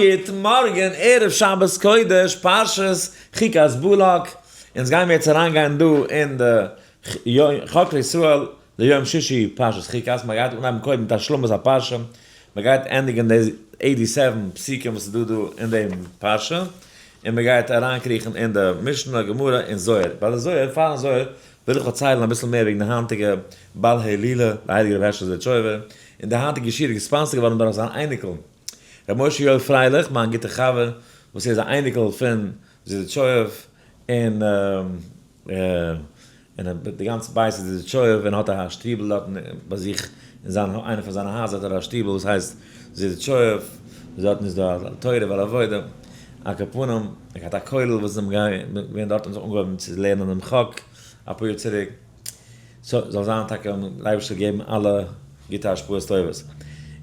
גוט מארגן, ערב שבת קודש, פרשת חוקת בלק, אונז גיימיר יעצט אריינגיין דא אין די חק לישראל ליום שישי פרשת חוקת, מען גייט אנהייבן קודם מיט השלמת הפרשה, מען גייט ענדיגן די eighty seven פסוקים וואס איז דא דא אין דעם פרשה, און מען גייט אריינקריכן אין די משנה, גמרא און זוהר. ביי די זוהר, פארן זוהר, וויל איך פארציילן אביסל מער וועגן די היינטיגע בעל הילולא, די הייליגע רבי הערשל זידיטשויבער, און די היינטיגע שיעור איז גע sponsor ט געווארן דורך זיין אייניקל ר' משה יואל פרייליך, מיין גוטער חבר, וואס ער איז א אייניקל פון זידיטשויב, און און די גאנצע בית איז זידיטשויב, און האט א שטיבל דארטן ביי זיך אין זיין איינע פון זיינע הייזער האט ער א שטיבל וואס הייסט זידיטשויב, דארטן איז דא א תורה ועל עבודה, על כל פנים, ער האט א כולל וואס זיי האבן געווען דארט און זיך אנגעהויבן צו לערנען דעם חק אפאר יאר צוריק. so זאל זיין טאקע און דער אייבערשטער געבן אלע גוטע השפעות טובות.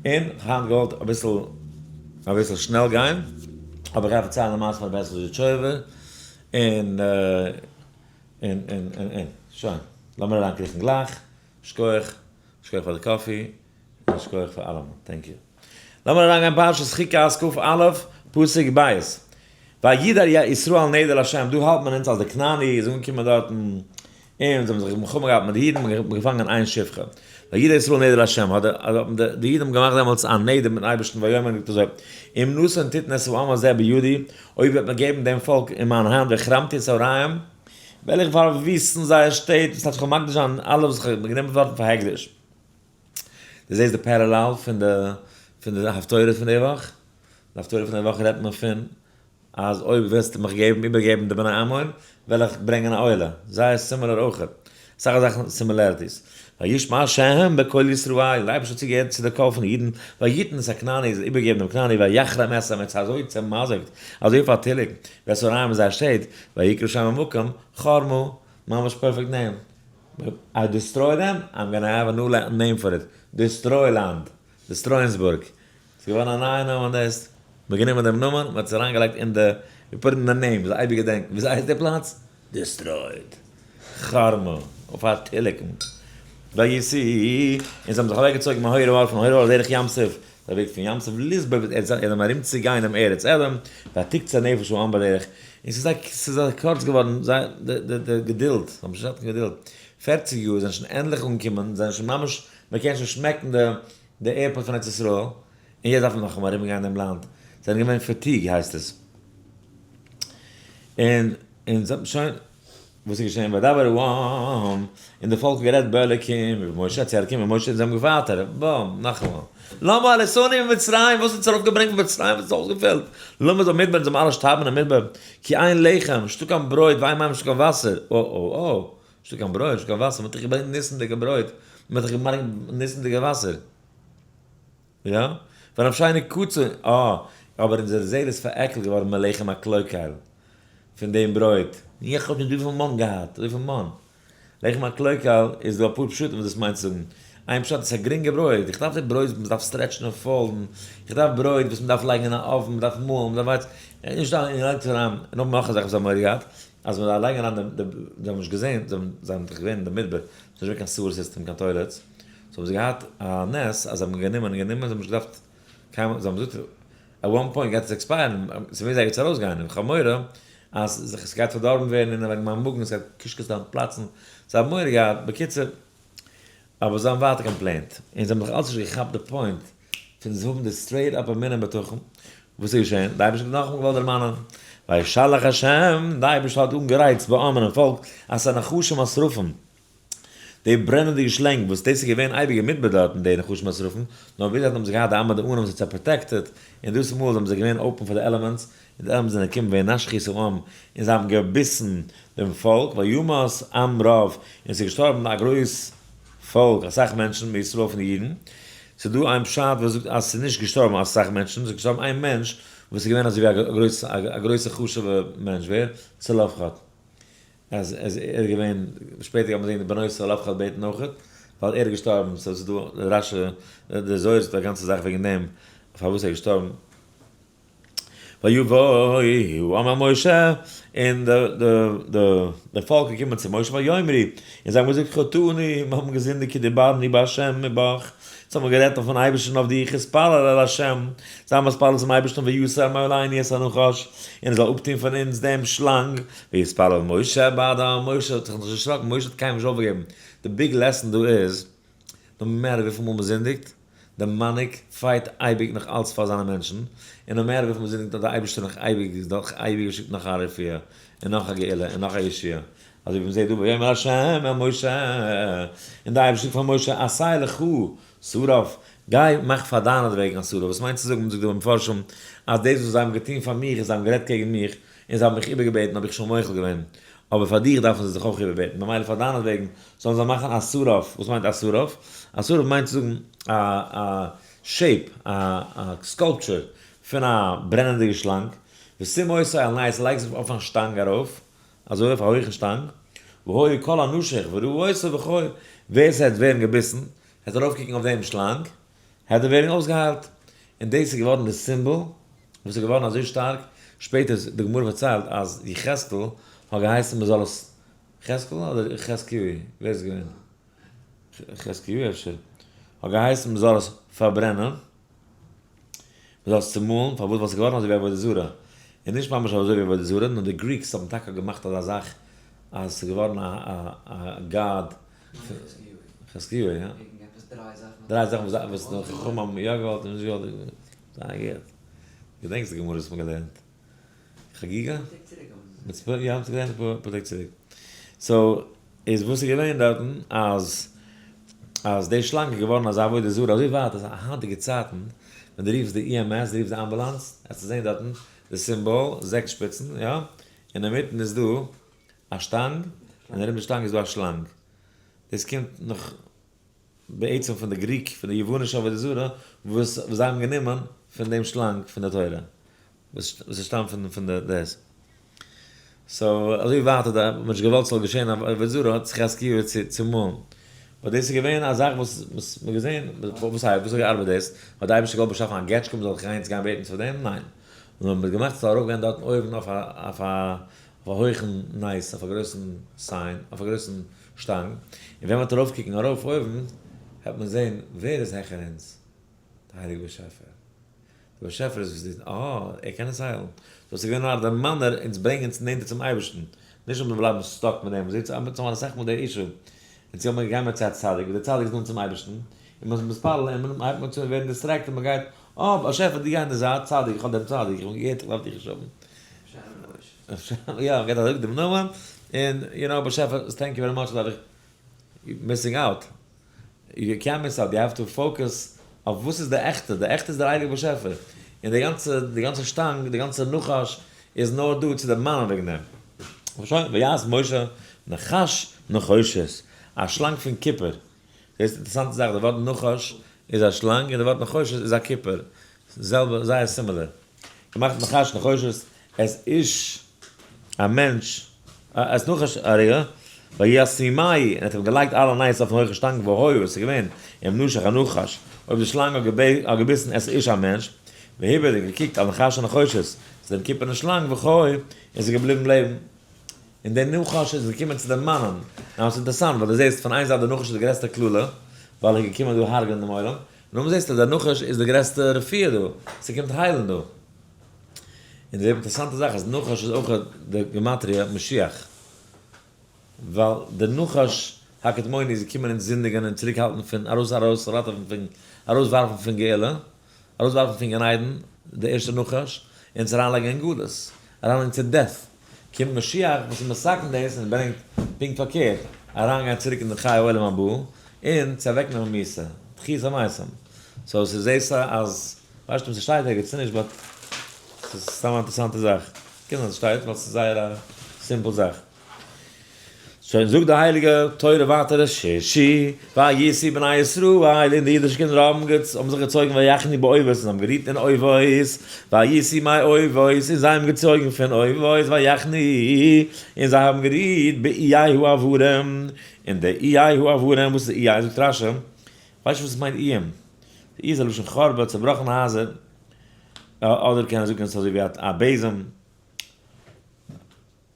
און כ'האב היינט געוואלט אביסל אביסל שנעל גיין, אבער איך גיי פארציילן די מעשה פון רבי הערשל זידיטשויבער, און און און און און שוין, לאמיר אריינקריכן גלייך, שכוח, שכוח פאר די coffee, און שכוח פאר אלעמען, thank you. לאמיר אריינגיין פרשת חוקת כ א, פסוק ב', וידר ישראל נדר לה', דא האלט מען אונז אז די כנעני איז אנגעקומען דארטן, און זיי האבן זיך מלחמה געהאט מיט די אידן, און געפאנגען איין שפחה. וידר ישראל נדר לה', האט די אידן האבן געמאכט דעמאלטס א נדר מיטן אייבערשטן, ויאמר און געזאגט אזוי, אם נתון תתן את העם הזה בידי, אויב וועט מען געבן דעם פאלק אין מיין האנט, והחרמתי את עריהם, וועל איך פארוויסטן זייער שטעט, דאס הייסט איך וועל מקדיש זיין אלעס וואס איך האב גענומען דארטן פאר הקדש. דו זעסט די parallel פון די פון די הפטורה פון די וואך? די הפטורה פון די וואך רעדט מען פון אז אויב וועסטו מיך געבן איבערגעבן די בני עמון וועל איך ברענגען א עולה, זייער similar אויכעט, אסאך זאכן similarities. וישמע ה' בקול ישראל, די אייבערשטער האט צוגעהערט צו די קול פון די אידן, ויתן את הכנעני איז איבערגעגעבן דעם כנעני, ויחרם את העם, ער האט זיי אזוי צעמזיקט, אזוי פארטיליגט, ואת עריהם זייער שטעט, ויקרא שם המקום חרמה, ממש perfect name. I destroy them, I'm gonna have a new name for it, destroy לאנד, דעסטרויענסבורג, ס'איז געווארן א נייע נאמען דאס, מ'האט גענומען דעם נאמען, מ'האט עס אריינגעלייגט אין די, we put in the name, מ'זאל אייביג געדענקן, וויאזוי הייסט די פלאץ? destroyed, חרמה, פארטיליגן, ויסעו, און זיי האבן זיך אוועקגעצויגן מהר ההר פון הר ההר דרך ים סוף, דער וועג פון ים סוף לסבוב את ארץ אדום ארום צו גיין דעם ארץ אדום, ותקצר נפש העם בדרך, און ס'איז זיי ס'איז זיי קורץ געווארן זיי די די די געדולד, זיי האבן שוין נישט געהאט קיין געדולד, פערציג יאר זענען שוין ענדליך אנגעקומען, זענען שוין ממש מען קען שוין שמעקן די די airport פון ארץ ישראל, און יעצט דארף מען נאכאמאל ארום גיין דעם לאנד, זיי זענען געווען fatigue הייסט עס, און און זיי האבן שוין. וואס איז געשען? וידבר העם, און די פאלק האט גערעדט באלקים ובמשה, צו אלקים און משה, און זיי האבן געווארטעט, בום, נאכאמאל, למה העליתנו ממצרים, וואס האט אונז ארויפגעברענגט פון מצרים, וואס האט אונז אויסגעפעלט, למה במדבר, אונז זאלן אלע שטארבן אין מדבר, כי אין לחם, נישטא קיין ברויט, ואין מים, נישטא קיין וואסער, או או או, נישטא קיין ברויט, נישטא קיין וואסער, מען האט דאך געברענגט ניסנדיגע ברויט, מען האט דאך געברענגט ניסנדיגע וואסער. יא, ונפשינו קצה, אה, אבער אונזער זעהל איז פארעקלט געווארן מלחם הקלוקל, פון דעם ברויט. איך האב נישט וויפיל מן געהאט, וויפיל מן. לחם הקלוקל איז דא אפאר פשטים וואס דאס מיינט צו זאגן. איין פשט איז א גרינגע ברויט, איך דארף די ברויט וואס מ'דארף stretch ן און fold ן, איך דארף ברויט וואס מ'דארף לייגן אין א אויוון, מ'דארף מאלן, מ'דארף ווייץ, נישט דא, און לייגט עס אריין, און נאך נאך א זאך וואס זיי האבן מורא געהאט, אז מ'זאל לייגן אריין די, זיי האבן נישט געזען, זיי זענען דאך געווען אין די מדבר, ס'איז נישט געווען קיין sewer system, קיין toilets. so האבן זיי געהאט א נס אז זיי האבן גענומען און גענומען, זיי האבן נישט געדארפט קיינמאל, זיי האבן געזאגט at one point גייט עס expire ן, ס'מוז ערגעץ ארויסגיין, און איך האב מורא אז ס'גייט פארדארבן ווערן און וועגן מיין מאגן, ס'גייט קישקעס דארפן פלאצן, זיי האבן מורא געהאט, בקיצור, אבער זיי האבן ווייטער complained, און זיי האבן נאך אלץ נישט געכאפט די point פון האבן די straight up אמונה און בטחון, וואס איז געשען? די אייבערשטער האט נאכאמאל געוואלט דערמאנען, וישלח ה', די אייבערשטער האט אנגערייצט בעם אינעם פאלק, את הנחשים השרפים, די ברענענדיגע שלענג וואס דאס איז געווען אייביג אין מדבר דארטן די נחשים השרפים, נאר ביז דארט האבן זיי געהאט די עמוד הענן וואס האט זיי protected, און דאס מאל זענען זיי געווען open פאר די elements, און די elements זענען געקומען וינשכו את העם און זיי האבן געביסן דעם פאלק, וימת עם רב, און ס'איז געשטארבן א גרויס פאלק, אסאך מענטשן, מישראל פון די אידן. ס'איז דא איין פשט וואס זאגט אז ס'איז נישט געשטארבן אסאך מענטשן, ס'איז געשטארבן איין מענטש וואס איז געווען אזוי ווי א גרויסע חשוב'ע מענטש, ווער? צלפחד. אז ער איז געווען, שפעטער גייט מען זעהן די בנות צלפחד בעטן אויכעט, ווייל ער איז געשטארבן, so ס'איז דא רשי, די זוהר זאגט א גאנצע זאך וועגן דעם, פארוואס ער איז געשטארבן. ויבואו העם אל משה, און די פאלק איז געקומען צו משה ויאמרו, און זיי האבן געזאגט חטאנו, מיר האבן געזינדיגט כי דיברנו בה' ובך, אונז האבן גערעדט אויפן אייבערשטן און אויף דיך, התפלל אל ה', זיי מתפלל צום אייבערשטן ויסר מעלינו את הנחש, און ער זאל אפטון פון אונז דעם שלאנג, ויתפלל משה בעדם, משה האט זיך נישט דערשראקן, משה האט קיינמאל נישט אויפגעגעבן, די big lesson דא איז, no matter וויפיל מאל מען זינדיגט, דער מנהיג fight אייביג נאך אלץ פאר זיינע מענטשן, און no matter וויפיל מען זינדיגט האט דער אייבערשטער נאך אייביג נאך אייביג געשיקט נאך א רפואה, און נאך א גאולה, און נאך א ישועה. אזוי ווי מען זעט דא ויאמר ה' אל משה, און דער אייבערשטער זאגט פאר משה עשה לך שרף, גיי מאך פאר דיינעטוועגן א שרף, וואס מיינט צו זאגן, זאגט דער מפרשים, אז דאס וואס זיי האבן געטון פאר מיך און זיי האבן גערעדט קעגן מיך, און זיי האבן מיך איבערגעבעטן האב איך שוין מוחל געווען, אבער פאר דיך דארפן זיי זיך אויך איבערבעטן, ממילא פאר דיינעטוועגן זאלן זיי מאכן א שרף, וואס מיינט א שרף? א שרף מיינט צו זאגן א א shape, א א sculpture פון א ברענענדיגע שלאנג, ושים אותו על נס, לייג זיך אויף א שטאנג ארויף, אזוי אויף א הויכן שטאנג, והיה כל הנשך וראה אותו וחי, ווער ס'העט ווערן געביסן, העט ארויפקוקן אויף דעם שלאנג, העט ער ווערן אויסגעהיילט. און דאס איז געווארן די סימבאל, וואס איז געווארן אזוי שטארק, שפעטער די גמרא פארציילט אז יחזקאל האט געהייסן מען זאל עס, יחזקאל אדער יחזקיהו, ווער איז געווען? יחזקיהו אפשר, האט געהייסן מען זאל עס פארברענען, מען זאל עס צומאלן, פארוואס? ווייל עס איז געווארן אזוי ווי עבודה זרה, און נישט ממש אזוי ווי עבודה זרה, נאר די Greeks האבן טאקע געמאכט אזא זאך אז עס איז געווארן א god. חזקיהו, יא. דריי זאכן וואס די חכמים האבן יא געוואלט און נישט געוואלט. זייער גוט. געדענקסט די גמרא וואס מ'האט געלערנט? חגיגה? יא, מ'האט געלערנט אפאר טעג צוריק. so, איז וואס איז געווען דארטן אז אז די שלאנג איז געווארן אזא עבודה זרה אזוי ווייט אז היינטיגע צייטן ווען דו רופסט די EMS, דו רופסט די אמבולאנס, וועסטו זען דארטן די סימבאל, זעקס שפיצן, יא, אינמיטן איז דא א שטאנג, און ארום די שטאנג איז דא א שלאנג. דאס קומט נאך בעצם פון די Greek, פון די יוונישע עבודה זרה, וואס זיי האבן גענומען פון דעם שלאנג פון די תורה, וואס עס שטאמט פון די דאס. so אזוי ווייט האט מען נישט געוואלט ס'זאל געשען עבודה זרה, האט זיך חזקיהו צומאלן. but דאס איז געווען א זאך וואס מ'האט געזען, וואס הייסט, וואס האט געארבעט דאס? האט די אייבערשטער געוואלט באשאפן א געטשקע מ'זאל זיך גיין צו גיין בעטן צו דעם? ניין. נאר מ'האט געמאכט ס'זאל ארויפגיין דארטן אויבן אויף א אויף א הויכן נייס, אויף א גרויסן sign, אויף א גרויסן שטאנג, און ווען מ'וועט ארויפקוקן ארויף אויבן, העט מען זען ווער איז העכער אונז, דער הייליגער באשעפער. דער באשעפער איז וואס איז, אה, ער קען אונז היילן. דאס איז געווען נאר א דערמאנער אונז ברענגען אונז נענטער צום אייבערשטן, נישט אז מיר בלייבן stuck מיט דעם, מ'זעט אונז האבן אסאך מאל די issue, אונז האבן מיר געגאנגען צו א צדיק, וואס דער צדיק איז נאנט צום אייבערשטן, און מ'איז מתפלל און מען הייבט אן צו ווערן distracted, מ'גייט, אה, באשעפער דו גיי אין די זייט, צדיק, איך האב דעם צדיק, איך בין געהערט, איך דארף דיך נישט האבן. יא, מ'געט א זאג דעם נאמען, און you know באשעפער thank you very much דארף איך missing out, יו קענט מיס אוט, יו העוו טו פאוקעס אויף וואס איז די עכטע, די עכטע איז דער הייליגער באשעפער, און די גאנצע די גאנצע שטאנג, די גאנצע נחש איז נאר דא צו דערמאנען וועגן דעם. שוין, ויעש משה נחש נחושת, א שלאנג פון קופער, דאס איז אינטערעסאנטע זאך, די ווארט נחש איז א שלאנג און די ווארט נחושת איז א קופער, זעלבע, זייער similar. געמאכט נחש נחושת, עס איש א מענטש, את נחש א רגע, וישימהו, און ער האט אים געלייגט על הנס אויפן הויכן שטאנג, והיה, עס איז געווען, אם נשך הנחש, אויב די שלאנג האט געביסן את האיש א מענטש, והביט און געקוקט אל נחש הנחושת, צו דעם קופערנעם שלאנג, וחי, און עס איז געבליבן לעבן. און דער נחש איז געקומען צו דערמאנען. now ס'איז אינטערעסאנט ווייל דו זעסט פון איין זייט דער נחש איז די גרעסטע קללה, ווייל ער איז געקומען דא הרג'ענען דעם עולם, נאכדעם זעסטו אז דער נחש איז די גרעסטע רפואה דא, ס'קומט היילן דא. און די אינטערעסאנטע זאך אז נחש איז אויך די גימטריא משיח, ווייל דער נחש הקדמוני איז געקומען אונז זינדיגען און צוריק האלטן פון ארויס ארויס ראטעווען פון ארויס ווארפן פון גאולה, ארויס ווארפן פון גן עדן, די ערשטע נחש, אונז אריינלייגן אין גלות, אריינלייגן צו death, קומט משיח וואס איז מתקן דאס און ברענגט פונקט פארקערט, אריינגיין צוריק אין די חיי עולם הבא, און צו אוועקנעמען מיתה, תחיית המתים. so ס'איז זעהסט אז, ווייסט נישט אויב ס'שטייט ערגעץ צו נישט but ס'איז סתם א אינטערעסאנטע זאך, קען זיין ס'שטייט ווייל ס'איז זייער א simple זאך. שוין זאגט די הייליגע תורה ווייטער שישי ויסעו בני ישראל און די אידישע קינדער האבן האבן זיך געצויגן ויחנו באובות און האבן גערוהט אין אובות ויסעו מאובות און זיי האבן געצויגן פון אובות ויחנו און זיי האבן גערוהט בעיי העברים אין די איי העברים וואס איז איי זאגט רשי כ'ווייס נישט וואס עס מיינט איים די אי איז א לשון חורבה צובראכענע הייזער. אדער קען ער זאגן עס איז אזוי ווי א בעזעם.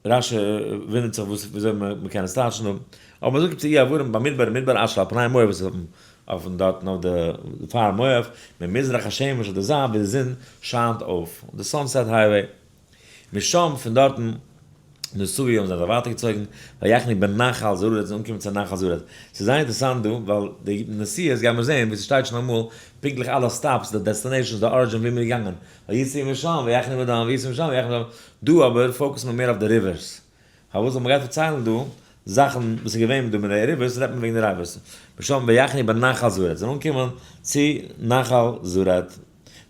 רשי וואונדערט זיך וואס וויאזוי מען קען עס טייטשן דא, אבער מען זאגט צו אי אברים במדבר מדבר אשר על פני מואב וואס איז אויפן דארטן אויף די פאר מואב, ממזרח השמש אויף די זייט ווי די זון שיינט אויף, די sunset highway. משם פון דארטן נסעו האבן זיי זיך ווייטער געצויגן, ויחנו בנחל זרד זיי אנגעקומען צו נחל זרד. ס'איז זייער אינטערעסאנט דא, ווייל די נסיעות גייען מיר זען ווי ס'שטייט שוין אמאל פונקטליך אלע stops, די destinations, די origin ווי מ'איז געגאנגען, ויסעו משם ויחנו בדן ויסעו משם ויחנו בדן, דא אבער focus ט מען מער אויף די rivers, פארוואס ווייל מ'גייט פארציילן דא זאכן וואס איז געווען דא מיט די rivers רעדט מען וועגן די rivers, משם ויחנו בנחל זרד, זיי זענען אנגעקומען צו נחל זרד,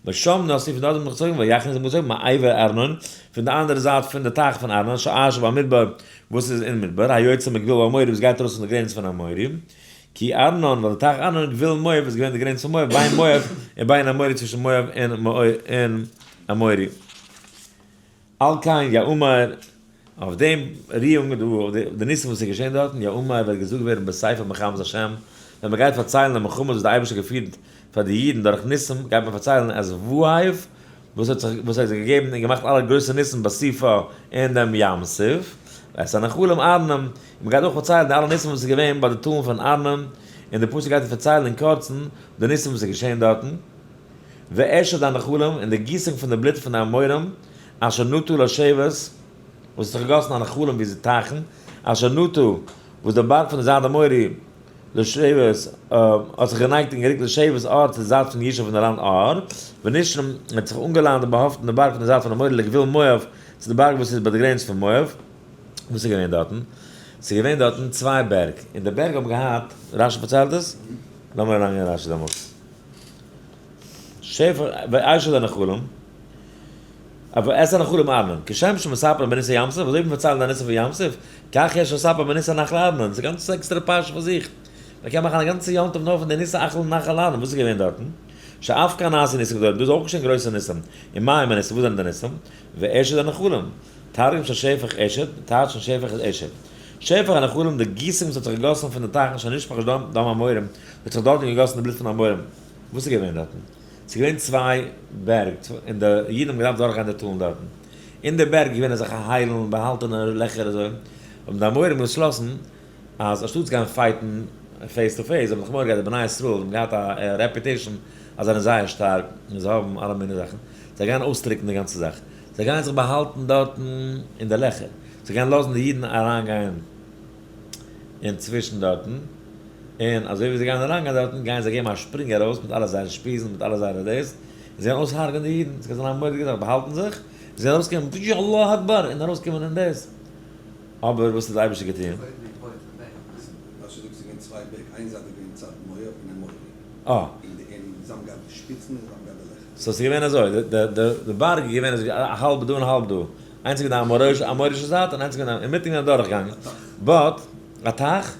משם נסעו פון דארט האט מען זיך געצויגן ויחנו זיי האבן געצויגן מעבר ארנון, פון די אנדערע זייט פון די טייך פון ארנון, שאשר במדבר וואס איז אין מדבר, היוצא מגבול האמורי וואס גייט ארויס פון די גרעניץ פון אמורי. כי ארנון, ווייל די טייך ארנון גבול מואב איז געווען די גרעניץ פון מואב, בין מואב ובין אמורי צווישן מואב און אמורי. על כן יאמר, אויף דעם ריאונג דא, אויף די ניסים וואס איז געשען דארטן, יאמר וועט געזאגט ווערן בספר מלחמות השם, ווען מען גייט פארציילן די מלחמות וואס דער אייבערשטער האט געפירט פאר די אידן דורך ניסים, גייט מען פארציילן אז והיב, וואס האט זיך וואס האט זיי געגעבן און געמאכט אלע גרויסע ניסים בסופה אין דעם ים סוף, ואת הנחלים ארנון, און מען גייט אויך פארציילן די אלע ניסים וואס איז געווען ביי די טאלן פון ארנון, און די פסוק גייט פארציילן אין קורצן די ניסים וואס איז געשען דארטן, ואשד הנחלים, און די גיסונג פון די בלוט פון די אמורים, אשר נטו לשבת, וואס האט זיך געגאסן הנחלים ווי זיי טייכן, אשר נטו, וואס דער בארג פון די זייט אמורי, לשבת, האט זיך גענייגט און גערוקט לשבת אר צו די זייט פון ישוב פון די לאנד אר, ונשרם, און האט זיך אנגעלאנט און באהאפטן די בארג פון די זייט פון אמורי לגבול מואב, צו די בארג וואס איז ביי די גרעניץ פון מואב. וואס איז געווען דארטן? ס'איז געווען דארטן צוויי בערג, און די בערג האבן געהאט, רשי פארציילט עס? לאמיר אריינגיין אין רשי דעמאלטס. שפע, ואשד הנחלים. אבער את הנחלים ארנון, כשם שמספרין בניסי ים סוף, אזוי ווי מיר פארציילן די ניסים פון ים סוף, כך יש לספר בניסי נחל ארנון, ס'איז א גאנצע עקסטערע פרשה פאר זיך, מען קען מאכן א גאנצע יום טוב נאר פון די ניסי אכל נחל ארנון, וואס איז געווען דארטן? שאף כאן נעשו ניסים גדולים, דא איז אויך געשען גרויסע ניסים, און מה הם הניסים, וואס זענען די ניסים? ואשד הנחלים, תרגום של שפך אשד, די טייטש פון שפך איז אשד. שפך הנחלים, די גיסונג וואס האט זיך געגאסן פון די טייכן שנשפך דם האמורים, וואס האט זיך דארטן געגאסן די בלוט פון האמורים, וואס איז געווען דארטן? ס'איז געווען צוויי בערג, און די אידן האבן געדארפט דורכגיין די טאלן דארטן. אין די בערג איז געווען אזעלכע היילן, באהאלטענע לעכער אזוי, האבן די אמורים געשלאסן אז אנשטאטס גיין fight ן face to face, זיי האבן דאך מורא געהאט, די בני ישראל האבן געהאט א reputation אז זיי זענען זייער שטארק און זיי האבן אלע מיני זאכן, זיי גייען אויסטריקענען די גאנצע זאך, זיי גייען זיך באהאלטן דארטן אין די לעכער, זיי גייען לאזן די אידן אריינגיין אינצווישן דארטן, און אזוי ווי זיי גייען אריינגיין דארטן גייען זיי געבן א שפרינג ארויס מיט אלע זייערע שפיזן מיט אלע זייערע דאס, און זיי גייען אויסהרג'ענען די אידן, ס'גייט זיין א מורא'דיגע זאך, באהאלטן זיך, און זיי גייען ארויסקומען ווי אללא אקבאר און ארויסקומען און דאס. אבער וואס האט די אייבערשטער געטון? אה. so ס'איז געווען אזוי, די בארג איז געווען אזוי א האלב דא און האלב דא, איינס איז געווען די אמורישע זייט און איינס איז געווען די, אינמיטן איז געווען א דורכגאנג, but א טייך?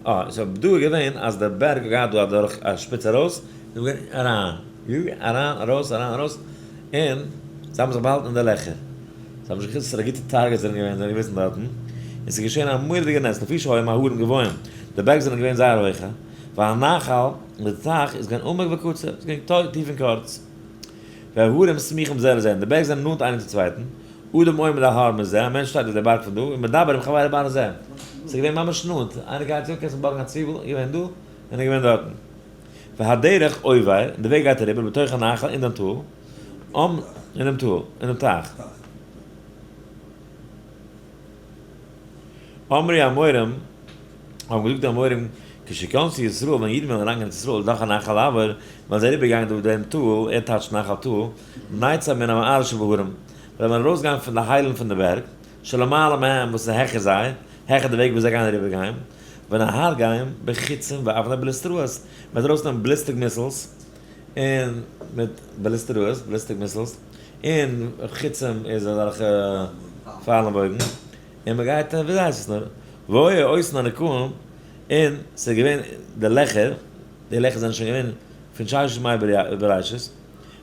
אה, so דא איז געווען אז די בערג האט געהאט דא א דורך א שפיץ ארויס, און געווען אריין, אריין ארויס אריין ארויס, און זיי האבן זיך באהאלטן אין די לעכער, זיי האבן נישט געוואוסט וואסערע גוטע targets זענען געווען, זיי זענען געוועזן דארטן, און ס'איז געשען א מורא'דיגע נס, לפי שהיו ההרים גבוהים, די בערג זענען געווען זייער הויכע, והנחל, און די טייך איז געווען עמוק וקצר, ס'איז געווען טיף און קורץ, וההרים סמוכים זה לזה, און די בערג זענען נאנט איינער צום צווייטן, אדם עומד על ההר מזה, א מענטש שטייט אויף דער בארג פון דא, ומדבר עם חברו בהר הזה. ס'איז געווען ממש נאנט, איינער גייט צו, קענסט אים בארגן א צוויבל, איז געווען דא, און איז געווען דארטן. והדרך עובר, און די וועג גייט אריבער, בתוך הנחל, אין דעם טאל, אום, אין דעם טאל, אין דעם טייך. אמרו האמורים, האבן געזאגט די אמורים, כשיכנסו ישראל, ווען אידן וועלן אריינגיין ארץ ישראל, לתוך הנחל לעבור, וועלן זיי אריבערגיין דורך דעם טאל, ער טייטשט נחל טאל, נצא מן המערות שבהרים, וועלן מיר ארויסגיין פון די היילן פון די בערג, שלמעלה מהם, וואס איז העכער זיי, העכער די וועג וואס זיי גייען אריבערגיין, ונהרגם בחיצים ואבני בליסטראות, מען וועט ארויסנעמען ballistic missiles, און מיט בליסטראות, ballistic missiles, און חיצים איז אזעלכע פיילן בויגן, און מען גייט, וויאזוי הייסט עס נאר, והיו אותן הנקעים, און ס'איז געווען די לעכער, די לעכער זענען שוין געווען פון ששת ימי בראשית,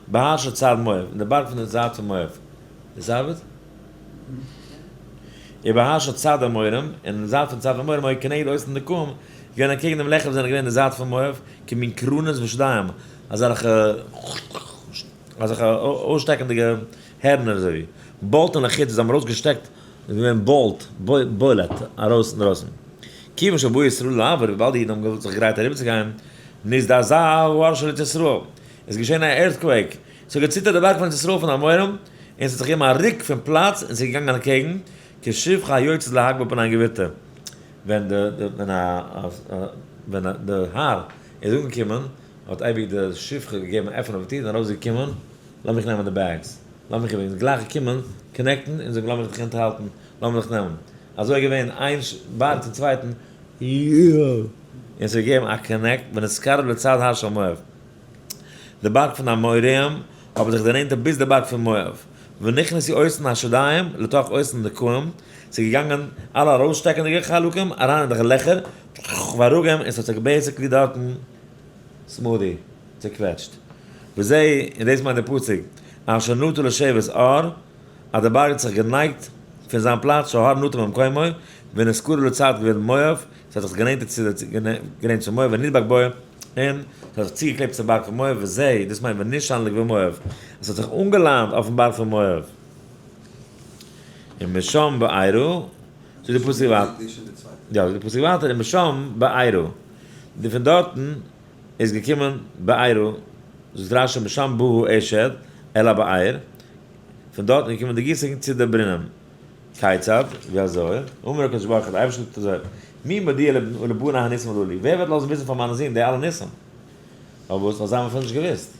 בהר של צד מואב, אין די בארג פון די זייט פון מואב, דאס ארבעט? ובהר של צד האמורים, און די זייט פון צד האמורים היו כנגד אותן נקעים, געווען אקעגן דעם לעכער וואס זענען געווען אין די זייט פון מואב, כמין קרנות ושדיים, אזעלכע. אזעלכע אויסשטעקענדיגע הערנער אזוי ווי בולט און לחיץ וואס זיי האבן ארויסגעשטעקט איז געווען בולט, בולט, ארויס אינדרויסן. כיוון שבאו ישראל לעבור, וויבאלד די אידן האבן געוואלט זיך גרייט אריבערצוגיין, נזדעזע ההר של ארץ ישראל, איז געשען א earthquake, ס'האט געציטערט די בארג פון ארץ ישראל פון די אמוראים, און ס'האט זיך געגעבן א ריק פון פלאץ און ס'איז געגאנגען אקעגן, כשפחה היוצאת להגבהה פני גבירתה, ווען די ווען א ווען די האר איז אנגעקומען האט אייביג די שפחה געגעבן א עפען אויף די טיר און ארויסגעקומען, לאמיך נעמען די bags, לאמיך איבער, און גלייך געקומען connect ן און זאגן לאמיך דיך אונטערהאלטן, לאמיר דיך נעמען. אזוי איז געווען איין בארג צום צווייטן, און ס'האט געגעבן א connect, ונתקרב לצד הר של מואב. די בארג פון די אמוריים האבן זיך דערנענטערט ביז די בארג פון מואב, ונכנסו אותן השדיים לתוך אותן נקעים, ס'איז געגאנגען אלע ארויסשטעקענדיגע חלקים אריין אין די לעכער, והרגום, און ס'האט זיך basically דארטן smoothie צוקוועטשט. וזה, און דאס מיינט די פסוק, אשר נטה לשבת ההר, אז די בארג האט זיך גענייגט פון זיין פלאץ, שההר נטה ממקומו, ונתקרב לצד גבול מואב, ס'האט זיך גענענטערט צו די גרעניץ פון מואב, ונדבק בו, און ס'האט זיך צוגעקלעבט צום בארג פון מואב, וזה, דאס מיינט ונשען לגבול מואב, עס האט זיך אנגעליינט אויפן בארג פון מואב. ומשם בארה, זאגט די פסוק ווייטער, יא, זאגט די פסוק ווייטער, ומשם בארה, די פון דארטן איז געקומען בארה, זאגט רשי משם בא האשד אל הבאר, פון דארטן איז געקומען די גיסונג צו די ברונעם. כיצד? ווי אזוי? אמר הקדוש ברוך הוא, דער אייבערשטער זאגט אזוי, מי מודיע לבני הניסים הללו, ווער וועט לאזן וויסן פאר מיינע זין די אלע ניסים? פארוואס? ווייל זיי האבן אפילו נישט געוואוסט.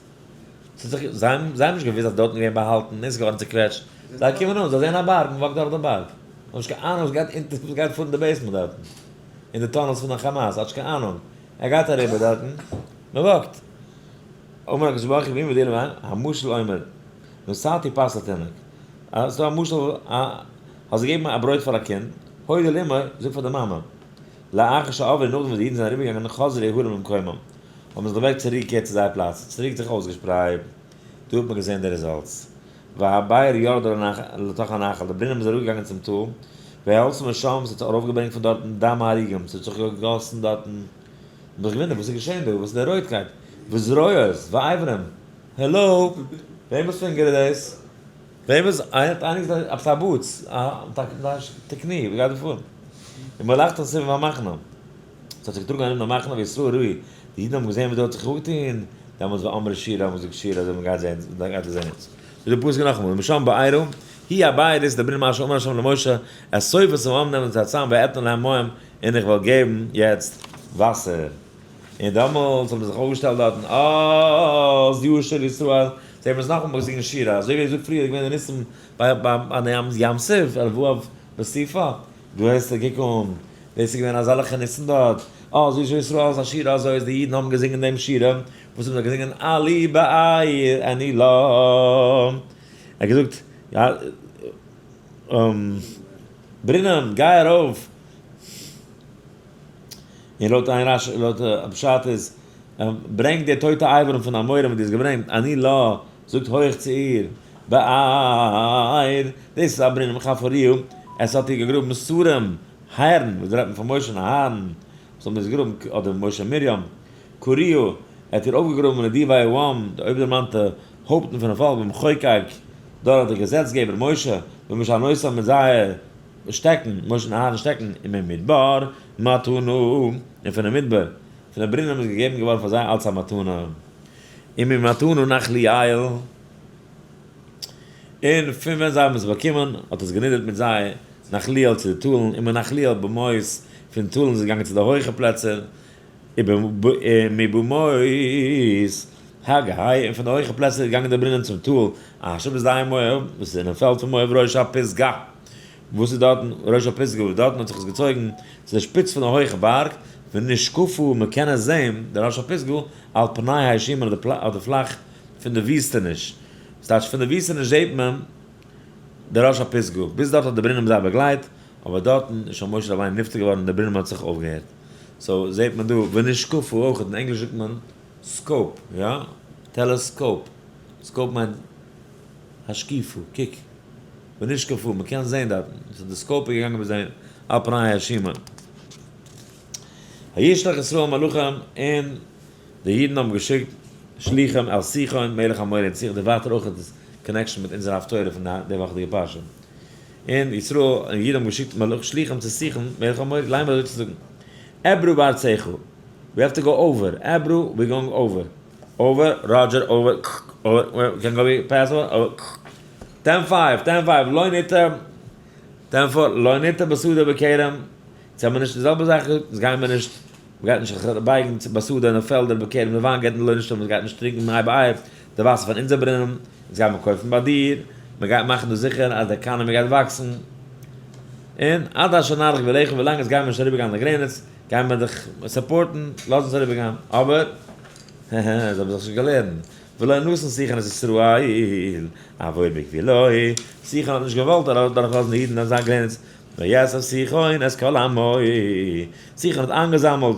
ס'האט זיך, זיי האבן, זיי האבן נישט געוואוסט אז דארטן איז געווען באהאלטן און ס'איז געווארן צוקוועטשט. זיי קומען אן, זיי זעען א בארג, מ'וואקט דורך דעם בארג. זיי האבן נישט קיין אהנונג וואס גייט אונטער, וואס גייט פאר אין די basement דארטן, אין די tunnels פון די כאמאס, האט נישט קיין אהנונג. ער גייט אריבער דארטן, מ'וואקט. אמר הקדוש ברוך הוא, מי מודיע לבני, המשל אומר, נתתי פת לתינוק. אז ס'דא א משל, א, האסט געגעבן א ברויט פאר א קינד, הודע לאמו, זאג פאר די מאמע. לאחר שעברו, נאכדעם וואס די אידן זענען אריבערגעגאנגען, חזרו ההרים למקומם, האבן זיך די בערג צוריקגעקערט צו זייער פלאץ, צוריק זיך אויסגעשפרייט. דא האט מען געזען די results. והבאר ירדה לתוך הנחל, די ברונעם איז אראפגעגאנגען צום טאל, והעלתה משם, ס'האט זיך ארויפגעברענגט פון דארטן דם הרוגים, ס'האט זיך געגאסן דארטן, מ'האט זיך געוואונדערט וואס איז געשען דא, וואס איז די רויטקייט, וזרועות ואיברים, העלא, וועמענס פינגער איז דאס? וועמענס, איינער האט געזאגט עפעס א boots, א תקני, וואס גייט דא פאר? ומלכתן סביב המחנה, ס'האט זיך געטראגן ארום די מחנה וישראל ראו, די אידן האבן געזען וואס דא האט זיך אפגעטון, דעמאלטס ואמרו שירה, האבן געזאגט שירה, אזוי מ'גייט זען, מ'גייט עס זען יעצט. זאגט די פסוק נאכאמאל, ומשם בארה, היא הבאר דאס איז די ברונעם אשר אמר ה' למשה, אסוף את העם נעמען זיי צאם ואתנה להם מים, און איך וועל געבן יעצט וואסער. און דעמאלטס האבן זיי זיך אויפגעשטעלט דארטן, אז ישיר ישראל, זיי האבן עס נאכאמאל געזינגען שירה, אזוי ווי ער זאגט פריער איז געווען די ניסים ביי ים סוף, על ו' בסופה, דא הערסטו קוק אן, דאס איז געווען אזעלכע ניסים דארט, אז ישיר ישראל איז א שירה, אזוי איז די אידן האבן געזינגען דעם שירה, וואס האבן זיי געזינגען עלי באר עני לה, ער האט געזאגט, ברונעם גיי ארויף. און לויט איין רשי, לויט פשט איז, ברענג די טויטע אייווערן פון אמוראים וואס דו האסט געברענגט, ענו לה, זאגט הויך צו איר, באר, דאס איז א ברונעם חפרוה, עס האט איר געגראבן שרים, הערן, וואס רעדט מען פון משה און אהרן, וואס האבן דאס געגראבן, אדער משה און מרים, כרוה, ער האט איר אויפגעגראבן נדיבי העם, די אויבנדערמאנטע הויפטן פונעם פאלק, במחוקק, דורך די געזעצגעבער משה, במשענותם מיט זייער שטעקן, משה און אהרן שטעקן, וממדבר מתנה, און פונעם מדבר, פון די ברונעם איז געגעבן געווארן פאר זיי אלס א מתנה, וממתנה נחליאל, און פון ווען זיי האבן עס באקומען, האט עס גענידערט מיט זיי נחליאל צו די טאלן, ומנחליאל במות, פון טאלן איז עס געגאנגען צו די הויכע פלעצער, ומבמות הגיא, און פון די הויכע פלעצער איז געגאנגען די ברונעם צום טאל, אשר בשדה מואב, וואס איז אינעם פעלד פון מואב ראש הפסגה. וואס איז דארטן ראש הפסגה, וואס דארטן האט זיך עס געצויגן צו די שפיץ פון די הויכע בארג, ונשקפה, מען קען עס זען, די ראש הפסגה, על פני הישימון אויף די פלאך פון די וויסטעניש, וואס טייטש פון די וויסטעניש זעט מען די ראש הפסגה, ביז דארט האט די ברונעם זיי באגלייט, אבער דארטן איז שוין משה רבינו נפטר געווארן און די ברונעם האט זיך אויפגעהערט. so זעט מען דא ונשקפה אויך, אין ענגליש זאגט מען scope, יא? telescope, scope מיינט השקיפה, קוק. ונשקפה, מען קען זען דארטן, so די scope איז געגאנגען ביז אהין, על פני הישימון. וישלח ישראל מלאכים, און די אידן האבן געשיקט שלוחים אל סיחון מלך האמורי און סיחון דערווייטער אויך די connection מיט אונזער הפטורה פון די וואכעדיגע פרשה. און ישראל און אידן האבן געשיקט מלך שלוחים צו סיחון מלך האמורי לאמר אזוי צו זאגן, אעברה בארצך, we have to go over, אעברה, we going over, over, roger, over, over, can go be pass over, ten five, ten five, לא נטע, ten four, לא נטע בשדה בכרם, יעצט האבן מיר נישט די זעלבע זאך געזאגט, יעצט גייען מיר נישט, מ'גייט נישט זיך בייגן צו בשדה אין די פעלדער בכרם די וויינגערטן לא נשתה, מ'גייט נישט טרינקען מי באר, די וואסער פון אונזער ברונעם, יעצט גייט מען קויפן ביי דיר, מ'גייט מאכן דא זיכער אז די economy גייט וואקסן, און עד אשר נעבור גבולך, ווילאנג עס גייען מיר נישט אריבערגיין די גרעניץ, גייען מיר דיך support ן, לאז אונז אריבערגיין, אבער, העהעהע, זיי האבן זיך נישט געלערנט, ולא נתן סיחון את ישראל עבור בגבולו, סיחון האט נישט געוואלט דורכלאזן די אידן אן זיין גרעניץ, ויאסף סיחון את כל עמו, סיחון האט איינגעזאמלט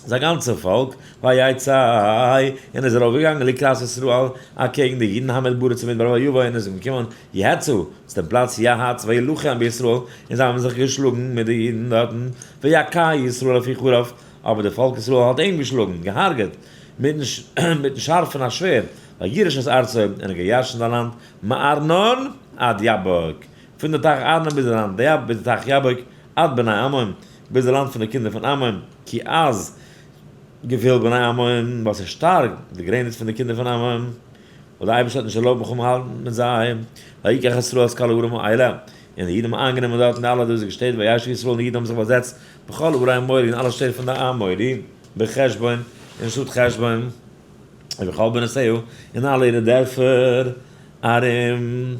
זיין גאנצע פאלק, ויצא, און איז ארויפגעגאנגען לקראת ישראל, אקעגן די אידן המדברה צום מדבר ויבא, און איז אנגעקומען יהצה, צו דעם פלאץ יהץ, וילחם בישראל, און זיי האבן זיך געשלאגן מיט די אידן דארטן, ויכה ישראל לפי חרב, אבער די פאלק ישראל האט אים געשלאגן, געהארגעט, מיטן שארף פון א שווערד, וירש את ארצו, און ער האט געירשנט זיין לאנד, מארנון עד יבוק, פון די טייך ארנון ביז די לאנד ביז די טייך יבוק, עד בני עמון, ביז די לאנד פון די קינדער פון עמון, כי עז גבול בני עמון, ווייל ס'איז שטארק די גרעניץ פון די קינדער פון עמון, ווייל דער אייבערשטער האט נישט ערלויבט מלחמה האלטן מיט זיי, ויקח ישראל את כל הערים האלה, און די אידן האבן איינגענומען דארטן אלע דאזיגע שטעט, וישב ישראל און די אידן האבן זיך באזעצט בכל ערי האמורי אין אלע שטעט פון די אמורי, בחשבון, אין שטאט חשבון, ובכל בנותיה, אין אלע אירע דערפער ארום.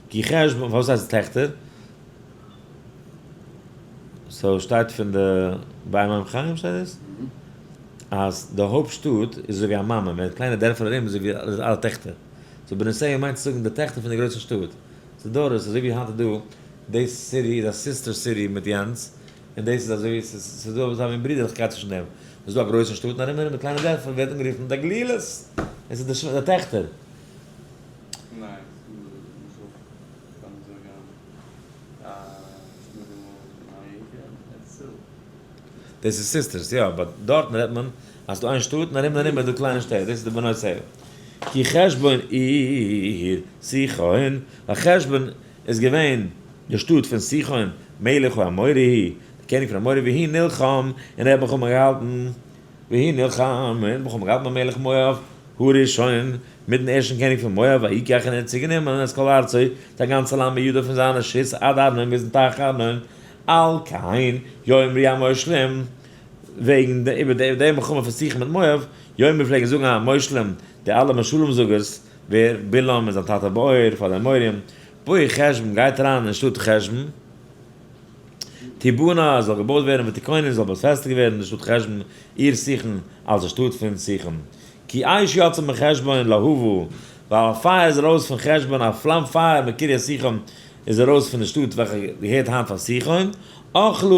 כי חשבון, פארוואס הייסט עס טעכטער? so שטייט פון די באר מים חיים שטייט דאס? אז די הויפט שטאט איז אזוי ווי א מאמע, ווען קליינע דערפער ארום איז אזוי ווי אלע טעכטער. so בנותיה מיינט צו זאגן די טעכטער פון די גרויסע שטאט. ס'איז דורות, אזוי ווי היינט איז דא, די city איז א sister city מיט יענץ, און דאס איז אזוי ווי ס'איז דא אזא מין ברידערליכקייט צווישן דעם. ס'איז דא א גרויסע שטאט און ארום ארום די קליינע דערפער ווערט אנגערופן די גלילות. עס איז די טעכטער. ניין, ס'איז דא למשל לאמיר זאגן א שטאט אין אמעריקע, ארץ ישראל. דאס איז sisters, יא, but דארטן רעדט מען אז ס'דא איין שטאט און ארום און ארום איז דא קליינע שטעט, דאס איז די בנותיה. כי חשבון עיר סיחון, ווייל חשבון איז געווען די שטאט פון סיחון מלך האמורי, די קעניג פון אמורי, והוא נלחם, און ער האט מלחמה געהאלטן, והוא נלחם, און ער האט מלחמה געהאלטן במלך מואב הראשון, מיטן ערשטן קעניג פון מואב, ויקח און ער האט צוגענומען את כל ארצו, זיין גאנצע לאנד מידו פון זיין רשות עד ארנון ביזן טייך ארנון, על כן יאמרו המושלים, וועגן איבער די מלחמה פון סיחון מיט מואב, יאמרו פלעגן זאגן המושלים, די אלע משלים זאגערס, ווער, בלעם און זיין טאטע בעור, פאר די אמוריים, בואי חשבון, גייט אריין אין שטאט חשבון, תבנה, זאל געבויט ווערן, ותכונן, זאל באפעסטיגט ווערן די שטאט חשבון, עיר סיחון, אלס די שטאט פון סיחון. כי אש יצאה מחשבון להבה, ווייל א פייער איז ארויס פון חשבון, א פלאם פייער מקרית סיחון איז ארויס פון די שטאט וועלכע געהערט היינט פאר סיחון, אכלה,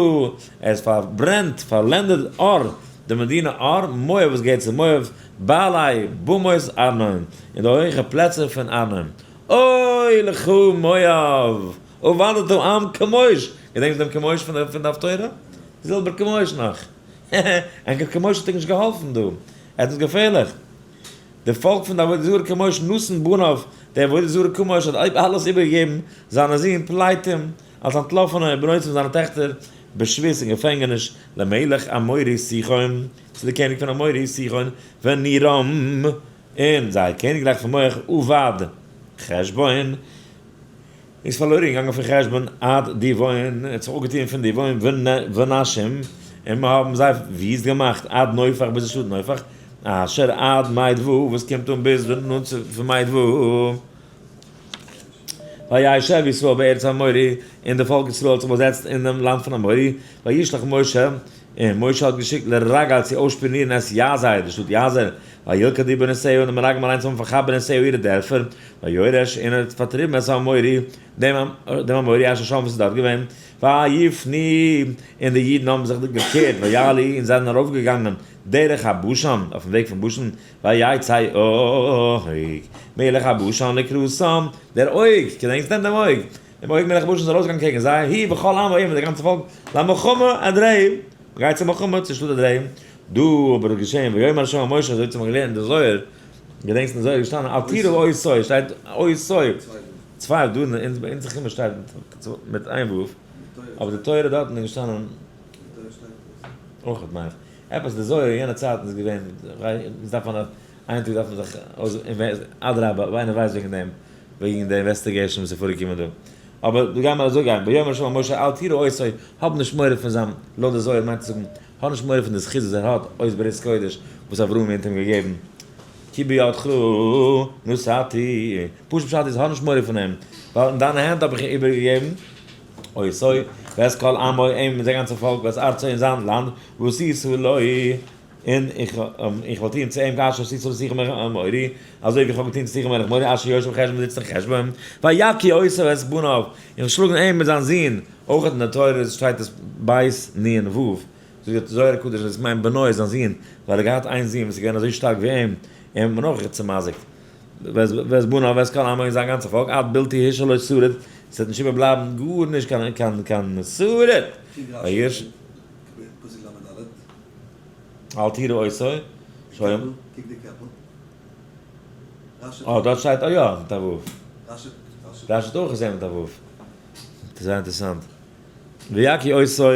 עס פארברענט, פארלענדעט ער, די מדינה ער, מואב וואס געהערט צו מואב, בעלי במות ארנון, און די הויכע פלעצער פון ארנון. אוי לך מואב! אבדת עם כמוש! געדענקסט דעם כמוש פון די הפטורה? די זעלבער כמוש נאך. העהע, ענקער כמוש האט ענק נישט געהאלפן דא. ער האט אונז געפערליך. די פאלק פון די עבודה זרה כמוש נתן בניו, די עבודה זרה כמוש האט אלעס איבערגעגעבן זיינע זין פליטים אלס אנטלאפענע און בנותיו זיינע טעכטער בשבות אין געפענגעניש למלך אמורי סיחון, צו די קעניג פון אמורי סיחון ונירם, און זייער קעניגרייך פון מואב אבד חשבון. איז פארלוירן געגאנגען פון חשבון עד דיבון, ער האט זיך אפגעטוען פון דיבון ונשים, און מיר האבן זיי וויסט געמאכט עד נופך ביז די שטאט נופך, אשר עד מידבא וואס קומט אן ביז די נאנט פון מידבא. וישב ישראל בארץ האמורי, און די פאלק ישראל האט זיך באזעצט אין דעם לאנד פון אמורי, וישלח משה, און משה האט געשיקט לרגל צו אויסשפיאנירן את יעזר, די שטאט יעזר, וילכדו בנותיה, און די מרגלים אליינס האבן פארכאפט בנותיה אירע דערפער, ויורש, און ער האט פארטריבן את האמורי, דעם אמורי אשר שם וואס איז דארט געווען, ויפנו, און די אידן האבן זיך געקערט, ויעלו, און זיי זענען ארויפגעגאנגען דרך הבשן, אויפן וועג פון בשן, ויצא עוג, מלך הבשן לקראתם, דער עוג, געדענקסט דען דעם עוג? דעם עוג מלך הבשן איז ארויסגעגאנגען קעגן זיי, הוא וכל עמו, ער מיט די גאנצע פאלק, למלחמה אדרעי, מ'גייט צו מלחמה צו שטאט אדרעי. דא אבער איז געשען, ויאמר ה' אל משה, אזוי האט מען געלערנט אין די זוהר, געדענקסט אין די זוהר איז געשטאנען אל תירא אותו, שטייט אותו, צוויי דא אין אונזער חומש שטייט מיט איין ו', אבער די תורה דארטן איז געשטאנען אויך מיין איך, עפעס די זוהר אין יענע צייטן איז געווען, עס דארף מען איין טאג דארף מען זיך אויס, אדרבה אויב איינער ווייסט וועגן דעם, וועגן די investigation וואס איז פארגעקומען דא. אבער דא גיימער אזוי גיין, ויאמר ה' אל משה אל תירא אותו, האב נישט מורא פון זיין, לויט די זוהר מיינט עס זאגן, האב נישט מורא פון די זכות וואס ער האט, אות ברית קודש וואס אברהם האט אים געגעבן, כי בידך נתתי, פשוט פשט איז האב נישט מורא פון אים, ווייל אין דיינע הענט האב איך אים איבערגעגעבן, אותו, ואת כל עמו, אים מיט זיין גאנצע פאלק, ואת ארצו און זיין לאנד, ועשית לו. און איך איך וועל טון צו אים כאשר עשית לסיחון מלך האמורי, אזוי ווי איך האב געטון צו סיחון מלך האמורי אשר יושב בחשבון זיצט אין חשבון, ויכו אותו ואת בניו, און שלאגן אים מיט זיין זון, אויך אין די תורה שטייט עס בית נון ו', זאגט דער זוהר הקדוש אז עס מיינט בנו זיין זון, ווייל ער האט געהאט איין זון וואס איז געווען אזוי שטארק ווי אים, אים האט מען אויך צעמזיקט, ואת בניו ואת כל עמו און זיין גאנצע פאלק, עד בלתי השאיר לו שריד, עס וועט נישט איבערבלייבן גארנישט קיין קיין קיין שריד. פסוק ל' ד'. אל תירא אותו, שוין. קוק די קעפל. רשי. אה, דארט שטייט, אה יא, מיט א ו'. רשי. רשי האט אויך געזען מיט א ו'. זייער אינטערעסאנט. ויכו אותו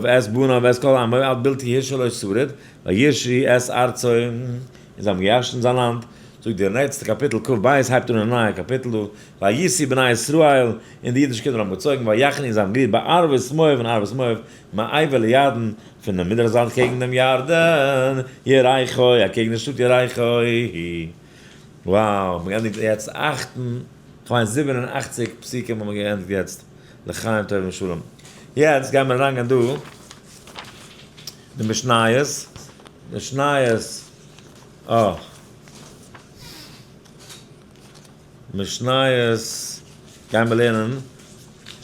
ואת בניו ואת כל עמו עד בלתי השאיר לו שריד, וירשו את ארצו, און זיי האבן געירשנט זיין לאנד. זאגט דער נעקסטע קאפיטל כ"ב הייבט אן א נייע קאפיטל דא, ויסעו בני ישראל, און די אידישע קינדער האבן געצויגן, ויחנו און זיי האבן גערוהט בערבות מואב אין ערבות מואב, מעבר לירדן, פון דעם מזרח זייט קעגן דעם ירדן, יריחו, אקעגן די שטאט יריחו. Wow, מ'האט געענדיגט יעצט אכט און, כ'מיין 87 פסוקים האבן מיר געענדיגט יעצט, לחיים טובים ושלום. יעצט גייען מיר אריינגיין דא די משניות, משניות, אה. משניות גייען מיר לערנען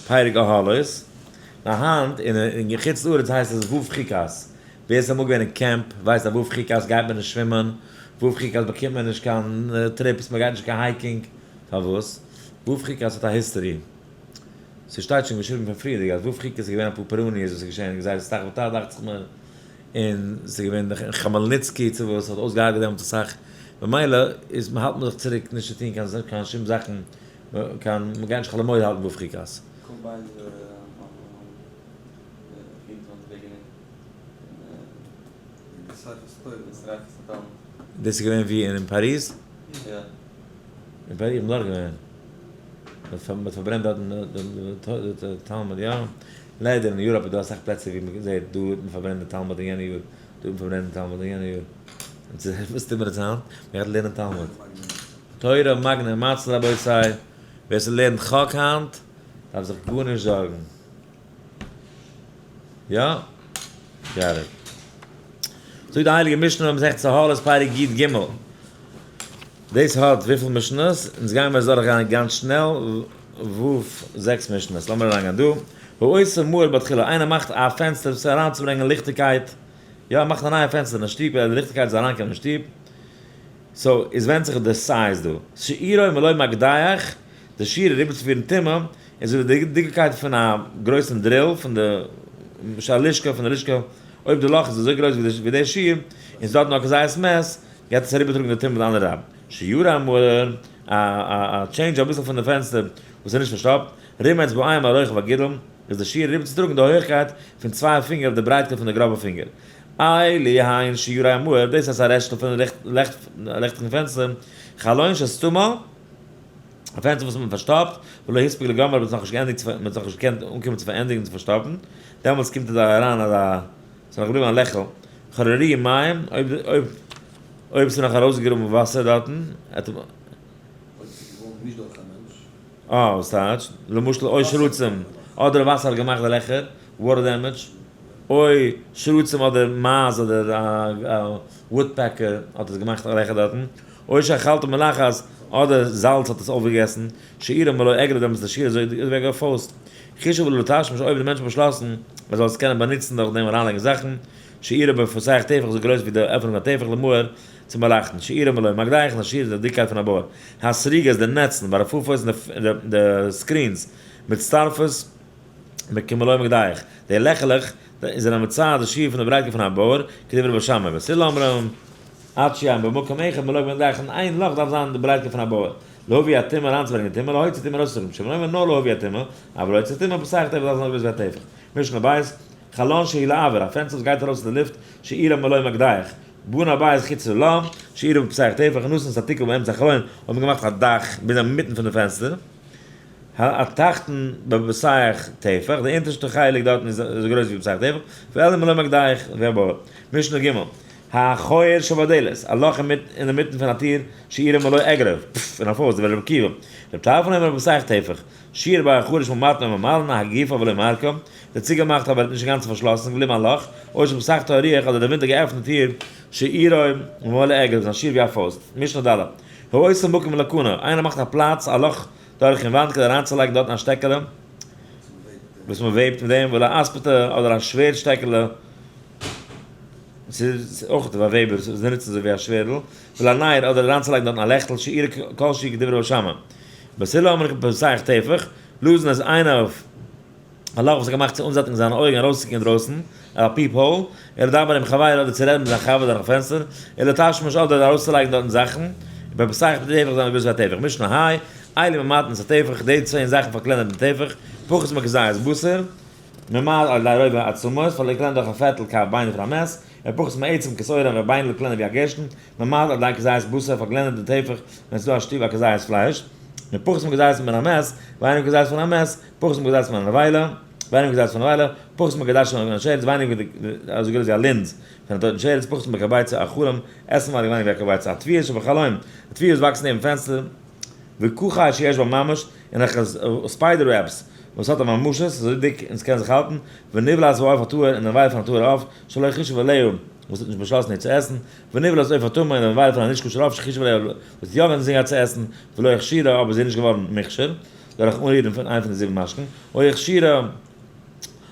פרק אהלות, נאר היינט אין חוץ לארץ הייסט עס ו' חוקת, ווער ס'איז אמאל געווען אין קעמפ ווייסט אז ו' חוקת גייט מען נישט שווימען, ו' חוקת באקומט מען נישט קיין trips, מען גייט נישט קיין hiking, פארוואס? ו' חוקת האט א history, ס'שטייט שוין געשריבן פון פריערדיגע אז ו' חוקת איז געווען אפאר פורעניות וואס איז געשען, גזירת ת"ח ות"ט דאכט זיך מיר, און ס'איז געווען חמעלניצקי צו וואס האט אויסגעהארגעט דעמאלטס אסאך, במילא איז מ'האלט מען זיך צוריק נישט צו טון קיין קיין שום זאכן, קיין מ'גייט נישט חול המועד האלטן ו' חוקת. קום ביי די 24 וועגן אין דאס איז געווען ווי אין פאריז? יא. אין פאריז? איך בין דארט געווען. מ'האט פארברענט דארטן די תלמוד, יא? ליידער אין Europe איז דא אסאך פלעצער ווי מען זעט דא האט מען פארברענט די תלמוד אין יענע יאר, דא האט מען פארברענט די תלמוד אין יענע יאר. און צו וואס טוט מען יעצט היינט? מען גייט לערנען תלמוד. תורה מגנא ומצלה רבותי, ווער ס'לערנט חק היינט דארף זיך גארנישט זארגן. יא? Got it. זאגט די הייליגע משנה במסכת אהלות פרק י"ג. דאס האט וויפיל משניות? אונז גייען מיר עס דורכגיין גאנץ שנעל, ו' זעקס משניות. לאמיר אריינגיין דא. העושה מאור בתחילה, איינער מאכט א פענסטער צו אריינצוברענגען ליכטיגקייט, יא ער מאכט א נייע פענסטער אין א שטוב כדי די ליכטיגקייט זאל אריינקומען אין שטוב, so עס ווענדט זיך די size דא, שיעורו מלא מקדח, די שיעור אריבערצופירן טומאה, איז ווי די דיקקייט פון א גרויסן drill פון די לשכה פון די לשכה, אויב די לאך איז אזוי גרויס ווי די שיעור, און ס'דארט נאר כזית מת, גייט עס אריבערטראגן די טומאה מיט די אנדערע רב. שיעורו המאור, א change אביסל פון די פענסטער וואס איז נישט פארשטאפט, רום אצבעים על רוחב אגודל, איז די שיעור אריבערצוטראגן די הויכקייט פון צוויי פינגער אויף די ברייטקייט פון די גראבע פינגער. אלו הן שיעורי המאור, דאס הייסט א רעשטל פון לעכטיגן פענסטער, חלון שסתומו, א פענסטער וואס מען פארשטאפט, ולא הספיק לגמרו, מען האט נאכנישט געענדיגט, מען האט נאכנישט געקענט אנקומען צו פארענדיגן צו פארשטאפן, דעמאלטס קומט עס אריין אזא, ס'איז נאך געבליבן א לעכל, חררי מים, אויב אויב אויב ס'איז נאך ארויסגעגראבן וואסער דארטן, אויב ס'איז געווארן נישט דורך א מענטש. אה, וואס טייטש? למשל אוי שרצים, אדער וואסער האט געמאכט די לעכער, water damage, אוי שרצים אדער מייז אדער א woodpecker האט עס געמאכט א לעכער דארטן, או שאכלתו מלחת, אדער זאלץ האט עס אויפגעגעסן, שיעורו מלא אגרוף דעמאלטס איז די שיעור אזוי ווי א פויסט. חישב לתשמיש אויב די מענטש האט באשלאסן מען זאל עס קענען באנוצן דורך דעם אריינלייגן זאכן, שיעורו בפותח טפח אזוי גרויס ווי די עפענונג א טפח למאור צום באלייכטן, שיעורו מלא מקדח און א שיעור איז די דיקקייט פון א בור, הסריגות די נעצן, והרפפות און די screens, מצטרפות כמלא מקדח, די לעכעלעך איז ער א מצער די שיעור פון די ברייטקייט פון א בור, כדברי בית שמאי, בית הלל אומרים, עד שיהיה במקום אחד מלא גמ' דאכן, איין לאך דארף זיין די ברייטקייט פון א בור, להביא הטומאה אריינצוברענגען טומאה, להוציא טומאה ארויסצוטראגן טומאה, אומר נאר להביא הטומאה, אבל להוציא טומאה פסח טפח דארף זיין אזוי גרויס ווי א טפח. משנה בית, חלון שהיא לאויר, א פענסטער וואס גייט ארויס אין די לופט, שיעורה מלא מקדח, בנה הבית חוצה לה, שיעורה בפסח טפח, נתן את התקרה באמצע החלון, האט מען געמאכט א דאך ביז אינמיטן פון די פענסטער, התחתון בפסח טפח, די אונטערשטע חלק דארטן איז אזוי גרויס ווי פסח טפח, ואלה מלא מקדח והבור. משנה ג', החור שבדלת, א לאך אינמיטן פון א טיר, שיעורה מלא אגרוף, פפפ, און א פויסט, דברי רבי עקיבא. רבי טרפון אומר בפסח טפח, שיעור ביי החרש ממתנה וממלנה, הגיפה ולא מרקה, דער צוגעמאכט אבער האט נישט אינגאנצן פארשלאסן, געבליבן א לאך, או שבפסח הרוח, אדער דער ווינט האט געעפנט די טיר, שיעורו מלא אגרוף, זיין שיעור ווי א פויסט. משנה ד', העושה מקום לקנה, איינער מאכט א פלאץ, א לאך דורך אין וואנט כדי אריינצולייגן דארטן א שטעקעלע, וואס מען וועבט מיט דעם, ולא אספתא, אדער א שווערד שטעקעלע, ס'איז אויך די וועבערס וואס נוצן אזוי ווי א שווערדל, ולא נר, אדער אריינצולייגן דארטן א לעכטל, שיעור כל שיעור כדברי בית שמאי. בית הלל אומרים פסח טפח, לאזן עס איינער אויף א לאך וואס איז געמאכט צו אנזעטיגן זיינע אויגן ארויסצוקוקן אינדרויסן, א peep hole, אלא דבר עם חברו אדער צו רעדן מיט זיין חבר דורכן פענסטער, אלא תשמיש אדער ארויסצולייגן דארטן זאכן, ובפסח טפח זיין גרויס ווי א טפח, משנה היי, אלו ממעטין את הטפח, די צען זאכן פארקלענערן דעם טפח, פחות מכזית בשר, ממעט על ידי רובע עצמות, פארקלענערט דורך א פערטל קב ביינער פון א מת, ופחות מעצם כשעורה א ביינדל קלענער ווי א גערשטן, ממעט על ידי כזית בשר, פארקלענערט דעם טפח ווען ס'איז דא א שטוב א כזית פלייש, ופחות מכזית מן המת, ווייניגער כזית פון א מת, פחות מכזית מן הנבילה, ווייניגער כזית פון נבילה, פחות מכעדשה מן השרץ, ווייניגער אזוי גרויס ווי א לינז פון א טויטן שרץ, פחות מכביצה אכלים, עסן ווייניגער ווי א כביצה, התבואות שבחלון, די תבואות וואס וואקסן נעבן פענסטער, וכוכי שיש בה ממש, און אויך spider webs וואס האט א ממשות, אזוי דיק און ס'קען זיך האלטן, ונבלת העוף הטהור און די נבילה פון א טהור עוף, שלא חישב עליה, וואס האט נישט באשלאסן איר צו עסן, ונבלת עוף הטמא און די נבילה פון א נישט כשר עוף שחישב עליה, וואס יא ווען זי גייט צו עסן, ולא הכשירה, אבער זי איז נישט געווארן מוכשר, דורך אנרירן פון איין פון די זיבן משקין, או הכשירה,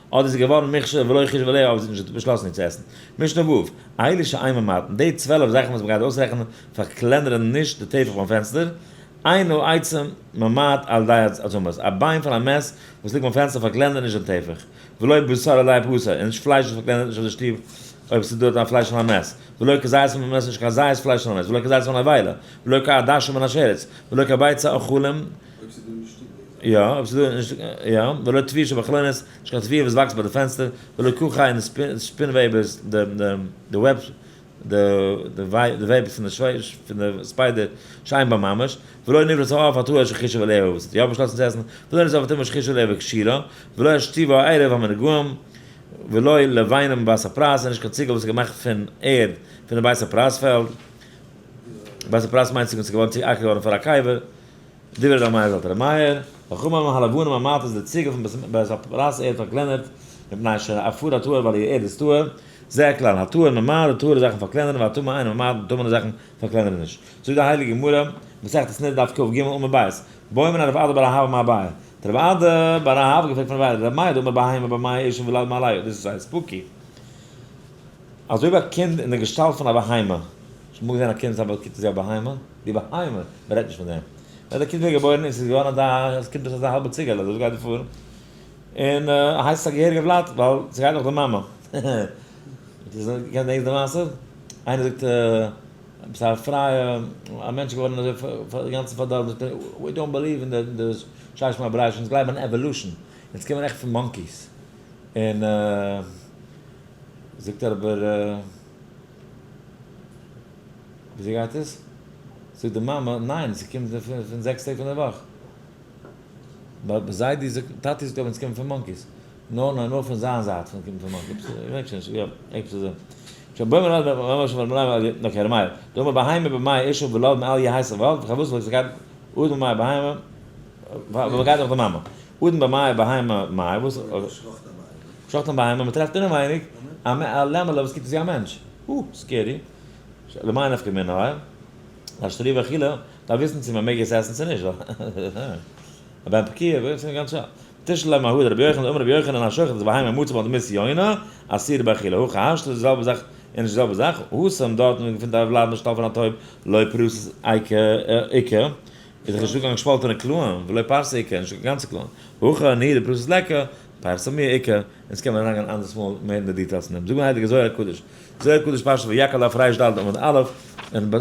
אדער זי איז געווארן מוכשר ולא חישב עליה אבער זי האט נישט באשלאסן איר צו עסן. משנה ו', אלו שאין ממעטין, די 12 זאכן וואס מ'גייט אויסרעכענען פארקלענערן נישט די טפח ביים פענסטער, אינו עצם ממעט על ידי עצמות, א ביין פון א מת וואס ליגט ביים פענסטער פארקלענערט נישט דעם טפח, ולא בשר על ידי בשר, און נישט פלייש וואס פארקלענערט נישט אויף די שטוב אויב עס איז דארט א פלייש פון א מת, ולא כזית מן המת, נישט קיין זית פלייש פון א מת, ולא כזית פון נבילה, ולא כעדשה מן השרץ, ולא כביצה אכלים, אויב ס'איז דא אין די שטוב די זאך. יא, אויב ס'איז דא אין שטוב, יא, ולא תבואה שבחלונות, נישט קיין תבואה וואס וואקסט ביי די פענסטער, ולא כוכי און די spin וועבערס, די web, די וועבס פון די spider שאין בה ממש, ולא נבלת העוף הטהור שחישב עליה, וואס האט יא באשלאסן צו עסן, ולא נבלת העוף הטמא שחישב עליה והכשירה, ולא השתי והערב המנוגעים, ולא לבנים בית הפרס, און נישט קיין ציגל וואס איז געמאכט פון ערד פון די בית הפרס פעלד, בית הפרס מיינט ס'איז געווארן צוגעאקערט געווארן פאר א קבר, דברי ר' מאיר זאגט ר' מאיר, חכמים הלבנים המעטות די ציגל פון בית הפרס ערד פארקלענערט, מפני שעפרה טהור ווייל איר ערד איז טהור, זה הכלל, הטהור ממעט, די טהור'ע זאכן פארקלענערן והטמא אינו ממעט, די טמא'נע זאכן פארקלענערן נישט. זאגט די הייליגע גמרא, מסכת נדה דף כג עמוד ב', בעא מיניה רב אדא בר אהבה מאביי, האט רב אדא בר אהבה געפרעגט פון אביי, רבי מאיר דאמר בהמה במעי אשה וולד מעליה, דאס איז זייער spooky. אזוי ווי א קינד אין די געשטאלט פון א בהמה, שוין אמאל געזען א קינד וואס קוקט אויס ווי א בהמה? די בהמה, מען רעדט נישט פון דעם. ווען די קינד ווערט געבוירן און ס'איז געווארן אזא, עס קומט אויס אזא האלבע ציגעלע, אזוי גייט דא פאר, און הייסט עס א געהעריגע ולד, ווייל ס'גייט נאך די מאמע. קענסט די מעשה? איינער זאגט, עפעס א פרייע, א מענטש איז געווארן אזוי אינגאנצן פארדארבן, זאגט ער, we don't believe אין די שש מהבראשית, אונז גלייבן אין evolution, אונז קומען עכט פון monkeys. און זאגט ער אבער, וויאזוי גייט עס? זאגט די מאמע, ניין, ס'קומט פון זעקס טעג פון די וואך. but זיידי זאגט, טאטי זאגט אבער אונז קומען פון monkeys. נאר נאר נאר פון זיין זייט פון קומען פון monkeys. איך געדענק שוין נישט, יא, עפעס אזוי. שוין בוי מיר אן, שוין בוי מיר אן, okay, ר' מאיר. דאמר בהמה במעי אשה ולד מעל יהא סבל, וחבוסל האט געזאגט, אדם במעי בהמה, וואס גייט נאך די מאמע? אדם במעי בהמה מאי, וואס? שחט'ן בהמה, מען טרעפט אינעווייניג א לעמעלע וואס קוקט אויס ווי א מענטש. הו, scary. למאי נפקא מינה, הא? אשתרי ואכילה, דארף וויסן צו מען מעג עס עסן צו נישט. א בן פקועה, וואס איז גאנץ שאלה. תשאל למה הוא, רבי יוחנן, אמר רבי יוחנן, השוחט את בהמה מצא בה דמות יונה, אסור באכילה. הכא השתא, די זעלבע זאך און נישט די זעלבע זאך. התם דארט מען געפינט א ולד משתל פון א טויב, לא פרס איכא, איז דאך נישטא קיין געשפאלטענע קלעים, ולא פרסה איכא, נישטא קיין גאנצע קלעים. הכא נהי דפרסת ליכא, פרסמי עיקר, אונז קען מען אריינגיין אנדערס מאל מער אין די details פון דעם. זאג מיר הייליגע זוהר הקדוש, זוהר הקדוש פרשת ויקהל דף ר"ד עמוד א', און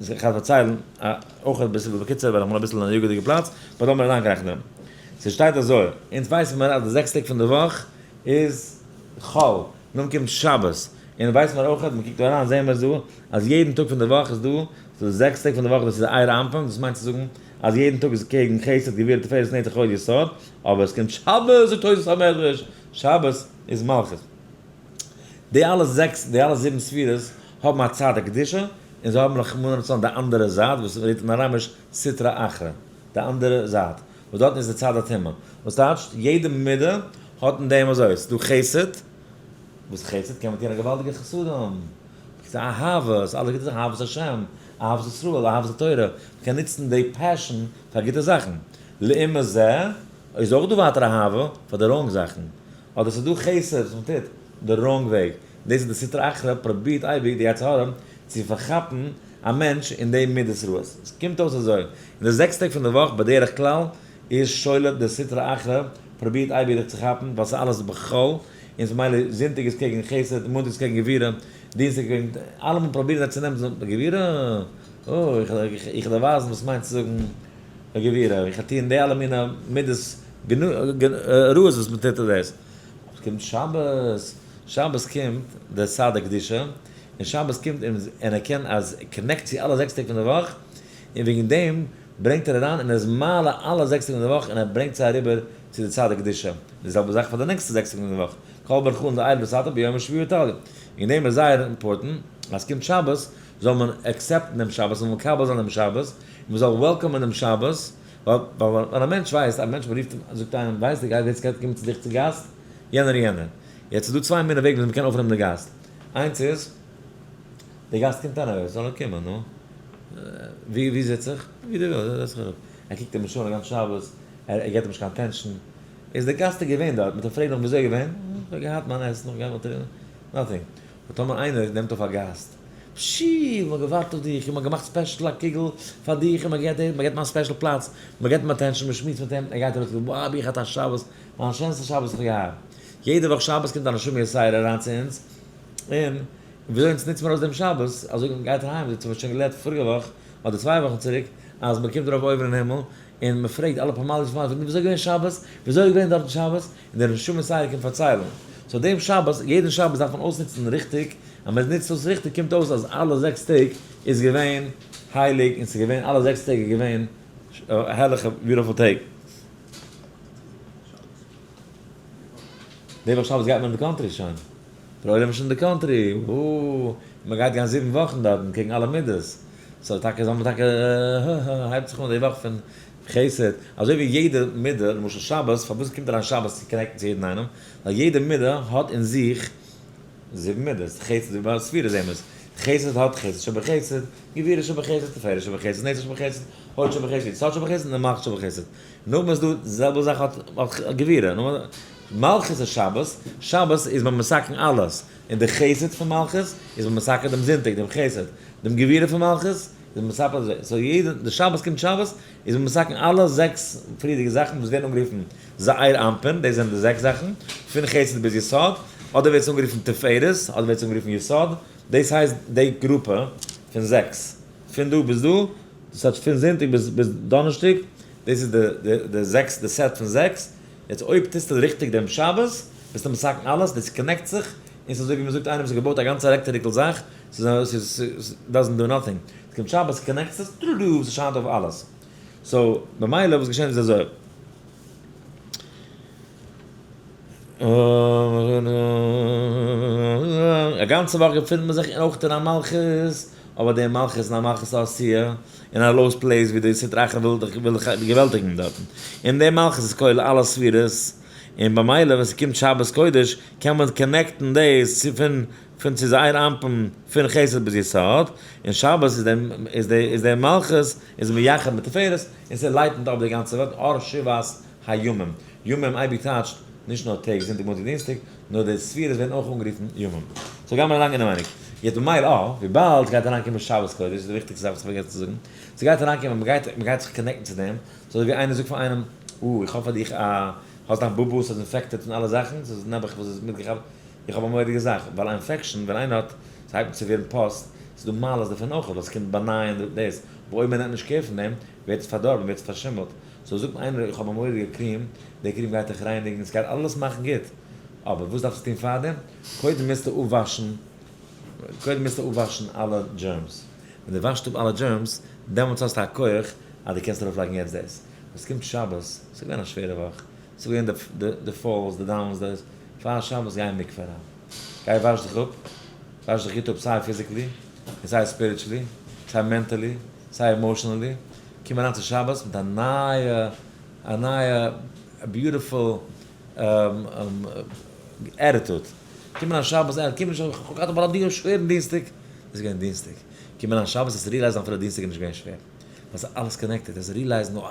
איך דארף פארציילן אויך אביסל בקיצור ווייל איך בין אביסל אין א יאגעדיגע פלאץ, but לאמיר אריינקראכן דערין. ס'שטייט אזוי, אונז ווייסן מיר אז די זעקס טעג פון די וואך איז חול, נאכדעם קומט שבת, און ווייסן מיר אויך, מ'קוקט דא אריין זעהן מיר דא אז יעדן טאג פון די וואך איז דא, ס'איז די זעקס טעג פון די וואך דאס איז זעיר אנפין, דאס מיינט צו זאגן אז יעדן טאג איז קעגן חסד גבורה תפארת נצח הוד יסוד, אבער עס קומט שבת זאגט תוס' המדרש, שבת איז מלכות. די אלע זעקס, די אלע זיבן ספירות האבן א צד הקדושה, און זיי האבן רחמנא לצלן די אנדערע זייט וואס מ'רופט אין אראמיש סטרא אחרא, די אנדערע זייט, וואס דארטן איז די צד הטומאה. וואס טייטשט, יעדע מידה האט אין דעם אזוי, ס'איז דא חסד, וואס חסד קען מען טון א געוואלדיגע חסדים, ס'איז אהבה, ס'איז אלע גוטע זאכן, אהבת השם, אהבת ישראל, אהבת התורה, מ'קען נוצן די passion פאר גוטע זאכן. לעומת זה, איז אויך דא ווייטער אהבה פאר די wrong זאכן. אדער ס'איז דא חסד וואס מ'טוט די wrong וועג. דאס איז די סטרא אחרא פרובירט אייביג די יצר הרע צו פארכאפן א מענטש אין די מידות רעות. עס קומט אויס אזוי, אין די זעקס טעג פון די וואך בדרך כלל איז שולט די סטרא אחרא פרובירט אייביג דיך צו כאפן ווייל ס'איז אלעס בחול, און ממילא זונטאג איז קעגן חסד, מאנטאג איז קעגן גבורה, דינסטאג איז קעגן, אלעמאל פרובירן זיי צו נעמען גבורה, אוי איך וועל דיר ווייזן וואס מיינט צו זאגן גבורה, איך וועל טון די אלע מיני מידות רעות וואס מ'טוט און דאס. קומט שבת, שבת קומט די צד הקדושה, און שבת קומט און ער קען אז connect צו אלע זעקס טעג פון די וואך, און וועגן דעם ברענגט ער אריין און ער איז מעלה אלע זעקס טעג פון די וואך און ער ברענגט זיי אריבער צו די צד הקדושה. די זעלבע זאך פאר די נעקסטע זעקס טעג פון די וואך, כל ברכאן דעיל וסתא ביומא שביעאה תליא. וועגן דעם איז זייער important אז ס'קומט שבת זאל מען accept ן דעם שבת, זאל מען מקבל זיין דעם שבת, און מ'זאל welcome ען דעם שבת, ווייל ווען א מענטש ווייסט, א מענטש מ'רופט אים, זאגט איינעם, ווייסט די גייסט יעצט קומען צו דיך צו גאסט, יענער יענער. יעצט איז דא צוויי מיני וועגן וויאזוי מ'קען אויפנעמען די גאסט. איינס איז, די גאסט קומט אריין, זאל ער קומען, נו. ווי ווי זיץ איך? ווי דו ווילסט, זעץ זיך אראפ. ער קוקט אים נישט אן א גאנץ שבת, ער געבט אים נישט קיין attention. איז די גאסט איז געווען דארט, מ'האט אים פרעגט נאך וויאזוי איז געווען, איך האב געהאט מיין עסן, איך האב געהאט מיין טרינקען, nothing. אבער טאמער איינער נעמט אויף א גאסט, פשי, מ'האט געווארט אויף דיך, און מ'האט געמאכט special א קוגל פאר דיך, און מ'געט דיר, מ'געט אים א special פלאץ, מ'געט אים attention, מ'שמועסט מיט אים, ער גייט ארויס, wow, האב איך געהאט א שבת, מיין שענסטע שבת וואס איך האב געהאט. יעדע וואך שבת קומט א נשמה יתירה אריין צו אונז, און וויאזוי אונז נוצן מיר אויס דעם שבת, אזוי גייט ער אהיים, אזוי האבן מיר שוין געלערנט פאריגע וואך, אדער צוויי וואכן צוריק, אז מ'קומט ארויף אויבן אין הימל, און מ'פרעגט אלע פמליא של מעלה, וויאזוי איז געווען שבת, וויאזוי איז געווען דארטן שבת, און דער נשמה יתירה קומט פארציילן. so דעם שבת, יעדן שבת דארף מען אויסנוצן ריכטיג, אז מען נוצט אויס ריכטיג קומט אויס אז אלע זעקס טעג איז געווען הייליג און ס'איז געווען אלע זעקס טעג איז געווען הערליכע beautiful טעג. די וואך שבת גייט מען אין די country שוין. דער עולם איז שוין אין די country, אוהו, מען גייט גיין זיבן וואכן דארטן קעגן אלע מידות. so טאקע זאל מען טאקע הייבט זיך אן די וואך פון חסד, אזוי ווי יעדע מידה, למשל שבת, פארוואס קומט אריין שבת צו connect ן צו יעדן איינעם? ווייל יעדע מידה האט אין זיך זיבן מידות, חסד ווי ביי ספירה זעהן מיר עס, חסד האט חסד שבחסד, גבורה שבחסד, תפארת שבחסד, נצח שבחסד, הוד שבחסד, יסוד שבחסד און מלכות שבחסד. נאכדעם איז דא די זעלבע זאך האט גבורה, מלכות איז שבת, שבת איז מען מתקן אלעס, און די חסד פון מלכות איז מען מתקן דעם זונטאג, דעם חסד, דעם גבורה פון מלכות איז מען מתקן אזוי, so יעדע, די שבת קומט שבת איז מען מתקן אלע זעקס פריערדיגע זאכן וואס ווערן אנגערופן זעיר אנפין, דאס זענען די זעקס זאכן, פון חסד ביז יסוד, אדער ווערט עס אנגערופן תפארת, אדער ווערט עס אנגערופן יסוד, דאס הייסט די גרופע פון זעקס, פון דא ביז דא, דאס הייסט פון זונטאג ביז דאנערשטאג, דאס איז די זעקס, די set פון זעקס, יעצט אויב טוסטו ריכטיג דעם שבת, ביסטו מתקן אלעס, דאס connect זיך, און ס'איז אזוי ווי מ'זאגט איינער וואס האט געבויט א גאנצע electrical זאך, ס'איז doesn't do nothing, ס'קומט שבת connect עס, טרודו, ס'שיינט אויף אלעס. so במילא וואס געשען איז אזוי. א גאנצע וואך געפינט מען זיך אויך אין א מלכות, אבער די מלכות איז א מלכות העשיה, אין א low place ווי די סטרא אחרא וויל דיך וויל דיך געוועלטיגן דארטן. און די מלכות איז כולל אלע ספירות, און במילא ווען ס'קומט שבת קודש קען מען connect ן דאס צו פון פון צו זעיר אנפין פון חסד ביז יסוד, און שבת איז די איז די איז די מלכות איז מייחד מיט תפארת, און ס' lighten ט אויף די גאנצע וועלט, אור שבעת הימים. ימים אייביג טייטשט נישט נאר טעג זונטאג מאנטאג דינסטאג, נאר די ספירות ווערן אויך אנגערופן ימים. so גיימער אריין אינעווייניג. יעצט במילא אה, וויבאלד ס'גייט אריינקומען שבת קודש, איז די וויכטיגסטע זאך וואס איך פארגעס צו זאגן, ס'גייט אריינקומען, מ'גייט מ'גייט זיך connect ן צו דעם, ס'אזוי ווי איינער זאגט פאר איינעם, אה, איך האב פאר דיך א. האסט דיין בובו ס'איז infected פון אלע זאכן, ס'איז נעבעך וואס איז מיטגעכאפט, איך האב א מורא'דיגע זאך, ווייל א infection ווען איינער האט, ס'הייבט אן צו ווערן pus, ס'איז דא מעלות דערפון אויך, ווייל ס'קומט באנייען דאס, אבער אויב מ'נעמט נישט care פון דעם, ווערט עס פארדארבן, ווערט עס פארשימלט, so זאגט מיר איינער איך האב א מורא'דיגע cream, די cream גייט דיך רייניגן, ס'גייט אלעס מאכן גוט, אבער וואס דארפסטו טון פארדעם? קודם מוזטו אפוואשן, קודם מוזטו אפוואשן אלע germs, ווען דו וואשסט אפ אלע germs, דעמאלטס האסטו א כח אז דו קענסט ארויפלייגן יעצט דאס. עס קומט שבת, ס'איז געווען א שווערע וואך, ס'איז געווען די falls, די downs, די, פאר שבת גיי אין מקווה אריין, גיי וואש דיך אפ, וואש דיך גוט אפ סיי physically, און סיי spiritually, סיי mentally, סיי emotionally, קום אריין צו שבת מיט א נייע, א נייע beautiful attitude, קום אריין שבת, אה, קום נישט, איך האב געהאט אמאל א דיון שווערן דינסטאג, דאס איז געווען דינסטאג, קום אריין שבת וועסטו realize ן אפילו דינסטאג איז נישט געווען שווער. ווייל ס'איז אלעס connected, עס realize ן, wow,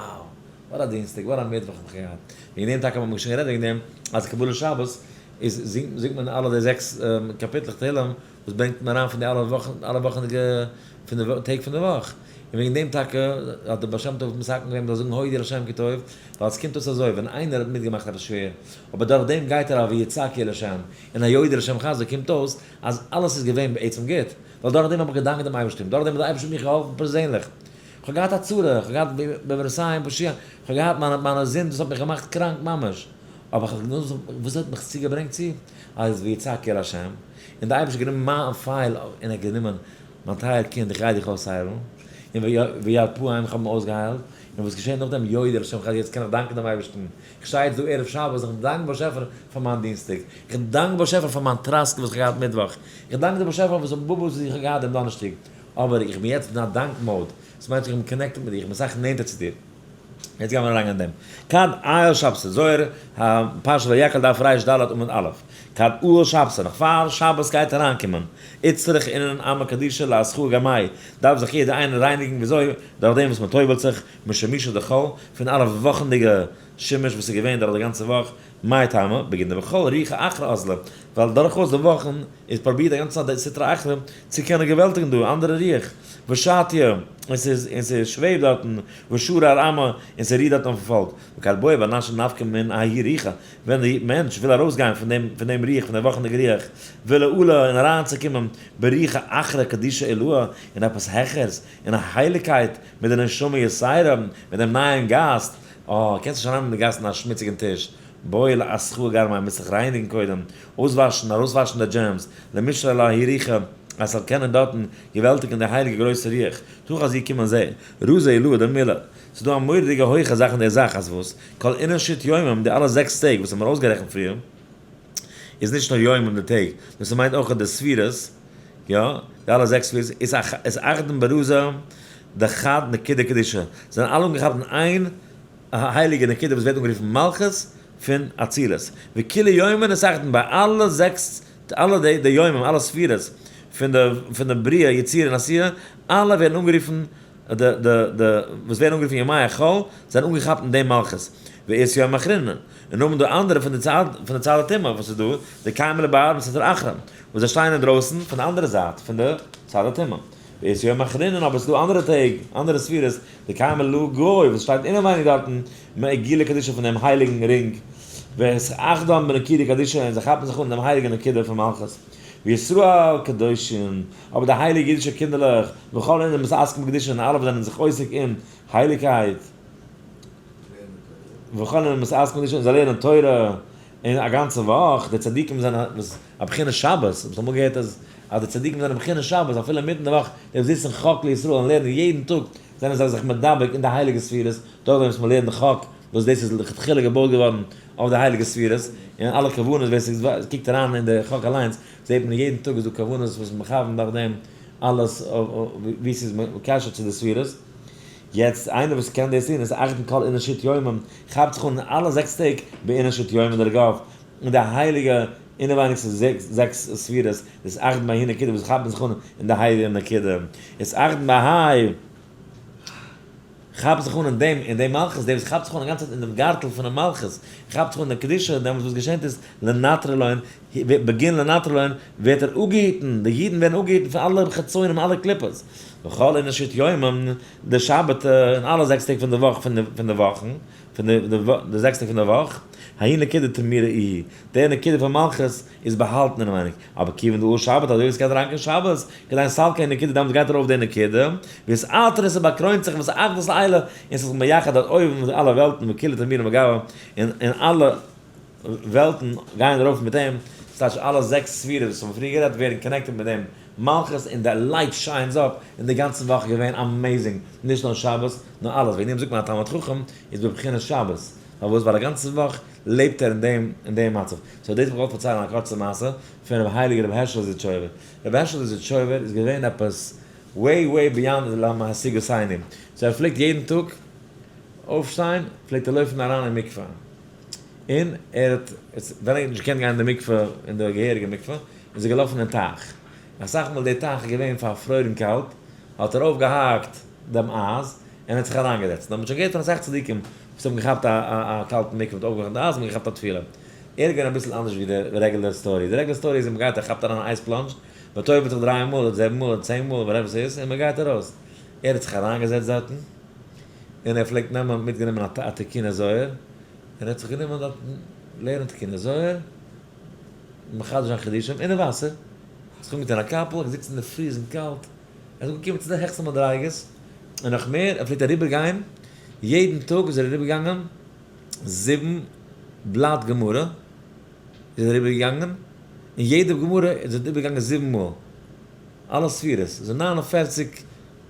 וואט א דינסטאג, וואט א מיטוואך האב איך געהאט. וועגן דעם טאקע האבן מיר שוין גערעדט וועגן דעם, אז קבלת שבת איז זינגט מען אלע די זעקס קאפיטלעך תהילים וואס ברענגט מען אריין פון די אלע וואכן, אלע וואכענדיגע פון די טעג פון די וואך. און וועגן דעם טאקע האט דער בעל שם טוב מתקן געווען מ'זאל זאגן הודי לה' כי טוב, ווייל עס קומט אויס אזוי, ווען איינער האט מיטגעמאכט עפעס שווער, אבער דורך דעם גייט ער א ויצעקו אל ה', און א יודי לה' חסדו, קומט אויס אז אלעס איז געווען בעצם גוט. ווייל דורך דעם האב איך געדאנקט דעם אייבערשטען, דורך דעם האט דער אייבערשטער מיך געהאלפן פערזענליך, איך האב געהאט א צרה, איך האב געהאט בעוונותיי פשיעה, איך האב געהאט מיינע מיינע זינד וואס האט מיך געמאכט קראנק ממש, אבער איך האב גענומען, וואס האט מיך צוגעברענגט צו, אז ויצעקו אל ה', און דער אייבערשטער האט גענומען מיין פייל און ער האט גענומען, מיין טייער קינד איך גיי דיך אויסהיילן, און וירפאם איך האב אים אויסגעהיילט, און וואס געשעט נאכדעם, יודו לה' חסדו, יעצט קען איך דאנקען דעם אייבערשטן, איך שטיי יעצט דא ערב שבת, איך דאנק באשעפער פאר מיין דינסטאג, איך דאנק באשעפער פאר מיין טראסק וואס איך האב געהאט מיטוואך, איך דאנק דיר באשעפער פאר וואס בובוס וואס איך האב געהאט דעם דאנערשטאג, אבער איך בין יעצט אין א דאנק mode, דאס מיינט איך בין connected מיט דיר, איך בין אסאך נענטער צו דיר. יעצט גייען מיר אריינגיין אין דעם. כד עייל שבתא, זוהר ה, פרשת ויקהל דף ר ד עמוד א', כד עאל שבתא, נאך פאר שבת גייט אריינקומען, איצטריך אינון עמא קדישא לאסחוה גרמאי, דארף זיך יעדער איינער רייניגן וויאזוי, דורך דעם וואס מען טובל'ט זיך, משמישא דחול, פון אלע וואכנדיגע שימוש וואס איז געווען דורך די גאנצע וואך, מאי טעמא, בגין דבחול רוחא אחרא אזלא, ווייל דורכאויס די וואכן איז פרובירט די גאנצע צייט די סטרא אחרא צו קענען געוועלטיגן דא אנדערע רוח, ושתיה, און ס'איז און ס'שוועבט דארטן, ושרה על עמא, און ס'רוהט דארטן אויפן פאלק, וכד בעי בר נש נפקא מן ההיא רוחא, ווען די מענטש וויל ארויסגיין פון דעם פון דעם רוח פון דער וואכנדיגע רוח, ולעלא און אריינצוקומען ברוחא אחרא קדישא עילאה, אין עפעס העכערס, אין א הייליגקייט, מיט די נשמה יתירה, מיט דעם נייעם גייסט, אה, קענסט נישט אריין אין די גאס אין א שמוציגן טיש, בעי לאסחוה גרמיה, מוזט זיך רייניגן קודם, אויסוואשן, ארויסוואשן די germs, למשרי לההיא רוחא, אז ס'זאל קענען דארטן געוועלטיגן די הייליגע גרויסע רוח, תא חזי קום און זע, רזא עילאה דמילא, ס'איז דא א מורא'דיגע הויכע זאך אין די זאך, אז וואס? כל אינון שית יומין, די אלע זעקס טעג וואס האבן מיר אויסגערעכנט פריער, איז נישט נאר יומין די טעג, נאר ס'מיינט אויך די ספירות, יא, די אלע זעקס ספירות, איז איז אחדין ברזא דחד נקודה קדישא, זענען אלע אנגעכאפט אין איין הייליגע נקודה וואס ווערט אנגערופן מלכות פון אצילות, וכולהו יומין איז אחדין ביי אלע זעקס, אלע די די ימים, אלע ספירות פון די פון די בריאה, יצירה און עשייה, אלע ווערן אנגערופן די די די וואס ווערן אנגערופן ימי החול, זענען אנגעכאפט אין דעם מלכות, ואית יומין אחרינין, און נאכדעם די אנדערע פון די צד פון די צד הטומאה וואס איז דא, די קיימא לבר מסטרא אחרא, וואס זיי שטייען אינדרויסן פון די אנדערע זייט פון די צד הטומאה. ואית יומין אחרינין, אבער עס איז דא אנדערע טעג, אנדערע ספירות, דקיימי לאגוי, וואס שטייט אינעווייניג דארטן, מעגילה קדישא פון דעם הייליגן רינג, ואתאחדן בנקודה קדישא, און זיי כאפן זיך אן אין דעם הייליגן נקודה פון מלכות. וישראל קדושים, אבער די הייליגע אידישע קינדערלעך, וכל אינון מתעסקין בקדושה, און אלע וואס זענען זיך עוסק אין הייליגקייט, וכל אינון מתעסקין בקדושה, און זיי לערנען תורה אין א גאנצע וואך, די צדיקים זענען וואס א בחינת שבת, האסט אמאל געהערט אז אז די צדיקים זענען בחינת שבת אפילו אינמיטן די וואך, די וואס זיצן חק לישראל און לערנען יעדן טאג, זענען זיי זיך מדבק אין די הייליגע ספירות, דורכדעם וואס מען לערנט די חק, וואס דאס איז לכתחילה געבויט געווארן אויף די הייליגע ספירות, און אלע כוונות, ווער ס'קוקט אריין אין די חק אליינס, זעט מען יעדן טאג איז דא כוונות וואס מכוון דורך דעם אלעס ווי ס'איז מקשר צו די ספירות. יעצט איינער וואס קען דאס טון איז אחדן כל אינון שית יומין, כאפט זיך אן אין אלע זעקס טעג באינון שית יומין דרגא, אין די הייליגע אינעווייניגסטע זעקס ספירות, דאס אחדן בההיא נקודה וואס כאפן זיך אן אין די הייליגע נקודה, איז אחדן בהאי כאפט זיך אן אין דעם אין דעם מלכות, דער וואס כאפט זיך אן די גאנצע צייט אין דעם גארטל פונעם מלכות, כאפט זיך אן אין די קדושה, דעמאלטס וואס געשענט איז לנטרלוין, בגין לנטרלוין ווערט ער אפגעהיטן, די אידן ווערן אפגעהיטן פון אלע חצונים אלע קליפות. וכל אינון שית יומין דשבתא, און אלע 6 טעג פון די וואך, פון די וואכן, פון די 6 טעג פון די וואך, ההיא נקודה טמירא איהי, די נקודה פון מלכות איז באהאלטן אינעווייניג, אבער כיוון דעל שבת, אזוי ווי עס גייט אריין קיין שבת, כדי סלקא נקודה, דעמאלטס גייט ארויף די נקודה, ווי עס אלטער עס באקרוינט זיך, וואס אחדות לעילא, און עס איז מייחד דארט אויבן מיט אלע וועלטן, וכולא טמירא מגבה, און אלע וועלטן גייען ארויף מיט אים, ס'טייטש אלע 6 ספירות וואס האבן פריער גערעדט ווערן connected מיט דעם מלכות, און די light shines up, און די גאנצע וואך איז געווען amazing, נישט נאר שבת, נאר אלעס. וועגן דעם זאגט מען א תלמיד חכם איז בבחינת שבת. פארוואס? ווייל א גאנצע וואך לעבט ער אין דעם מצב. so דאס האב איך געוואלט פארציילן א קורצע מעשה פון רבי הייליגער רבי הערשל זידיטשויבער. רבי הערשל זידיטשויבער איז געווען עפעס way way beyond להשיגותינו. so ער פלעגט יעדן טאג אויפשטיין, פלעגט ער לויפן אריין אין מקווה. און ער האט, ווען ער האט נישט געקענט גיין אין די מקווה, אין די געהעריגע מקווה, איז ער געלאפן אין טייך. אסאך מאל די טייך איז געווען פארפרוירן קאלט, האט ער אויפגעהאקט דעם אייז און האט זיך אריינגעזעצט. נאר מ'האט שוין געהערט פון אסאך צדיקים וואס האבן געכאפט א קאלטן מקווה מיט אויפגעהאקט די אייז און געכאפט א טבילה. ער איז געווען אביסל אנדערש ווי די regular story. די regular story איז אז מ'גייט, ער כאפט אריין א ice plunge, מ'טובל'ט זיך 3 מאל אדער 7 מאל אדער 10 מאל, whatever ס'איז, און מ'גייט ארויס. ער האט זיך אריינגעזעצט דארטן, און ער פלעגט נעמען, מיטגענומען א תיקוני זוהר, און ער האט זיך גענומען דארטן לערנען תיקוני זוהר, מחדש זיין חידושים אין די וואסער. זיך אנגעטון א קאפל, געזיצן אין די freezing קאלט. ער איז אנגעקומען צו די העכסטע מדריגות, און נאך מער, ער פלעגט אריבערגיין, יעדן טאג איז ער אריבערגעגאנגען 7 בלאט גמרא, איז ער אריבערגעגאנגען, און יעדע גמרא איז ער אריבערגעגאנגען 7 מאל, אלע ספירות, אזוי 49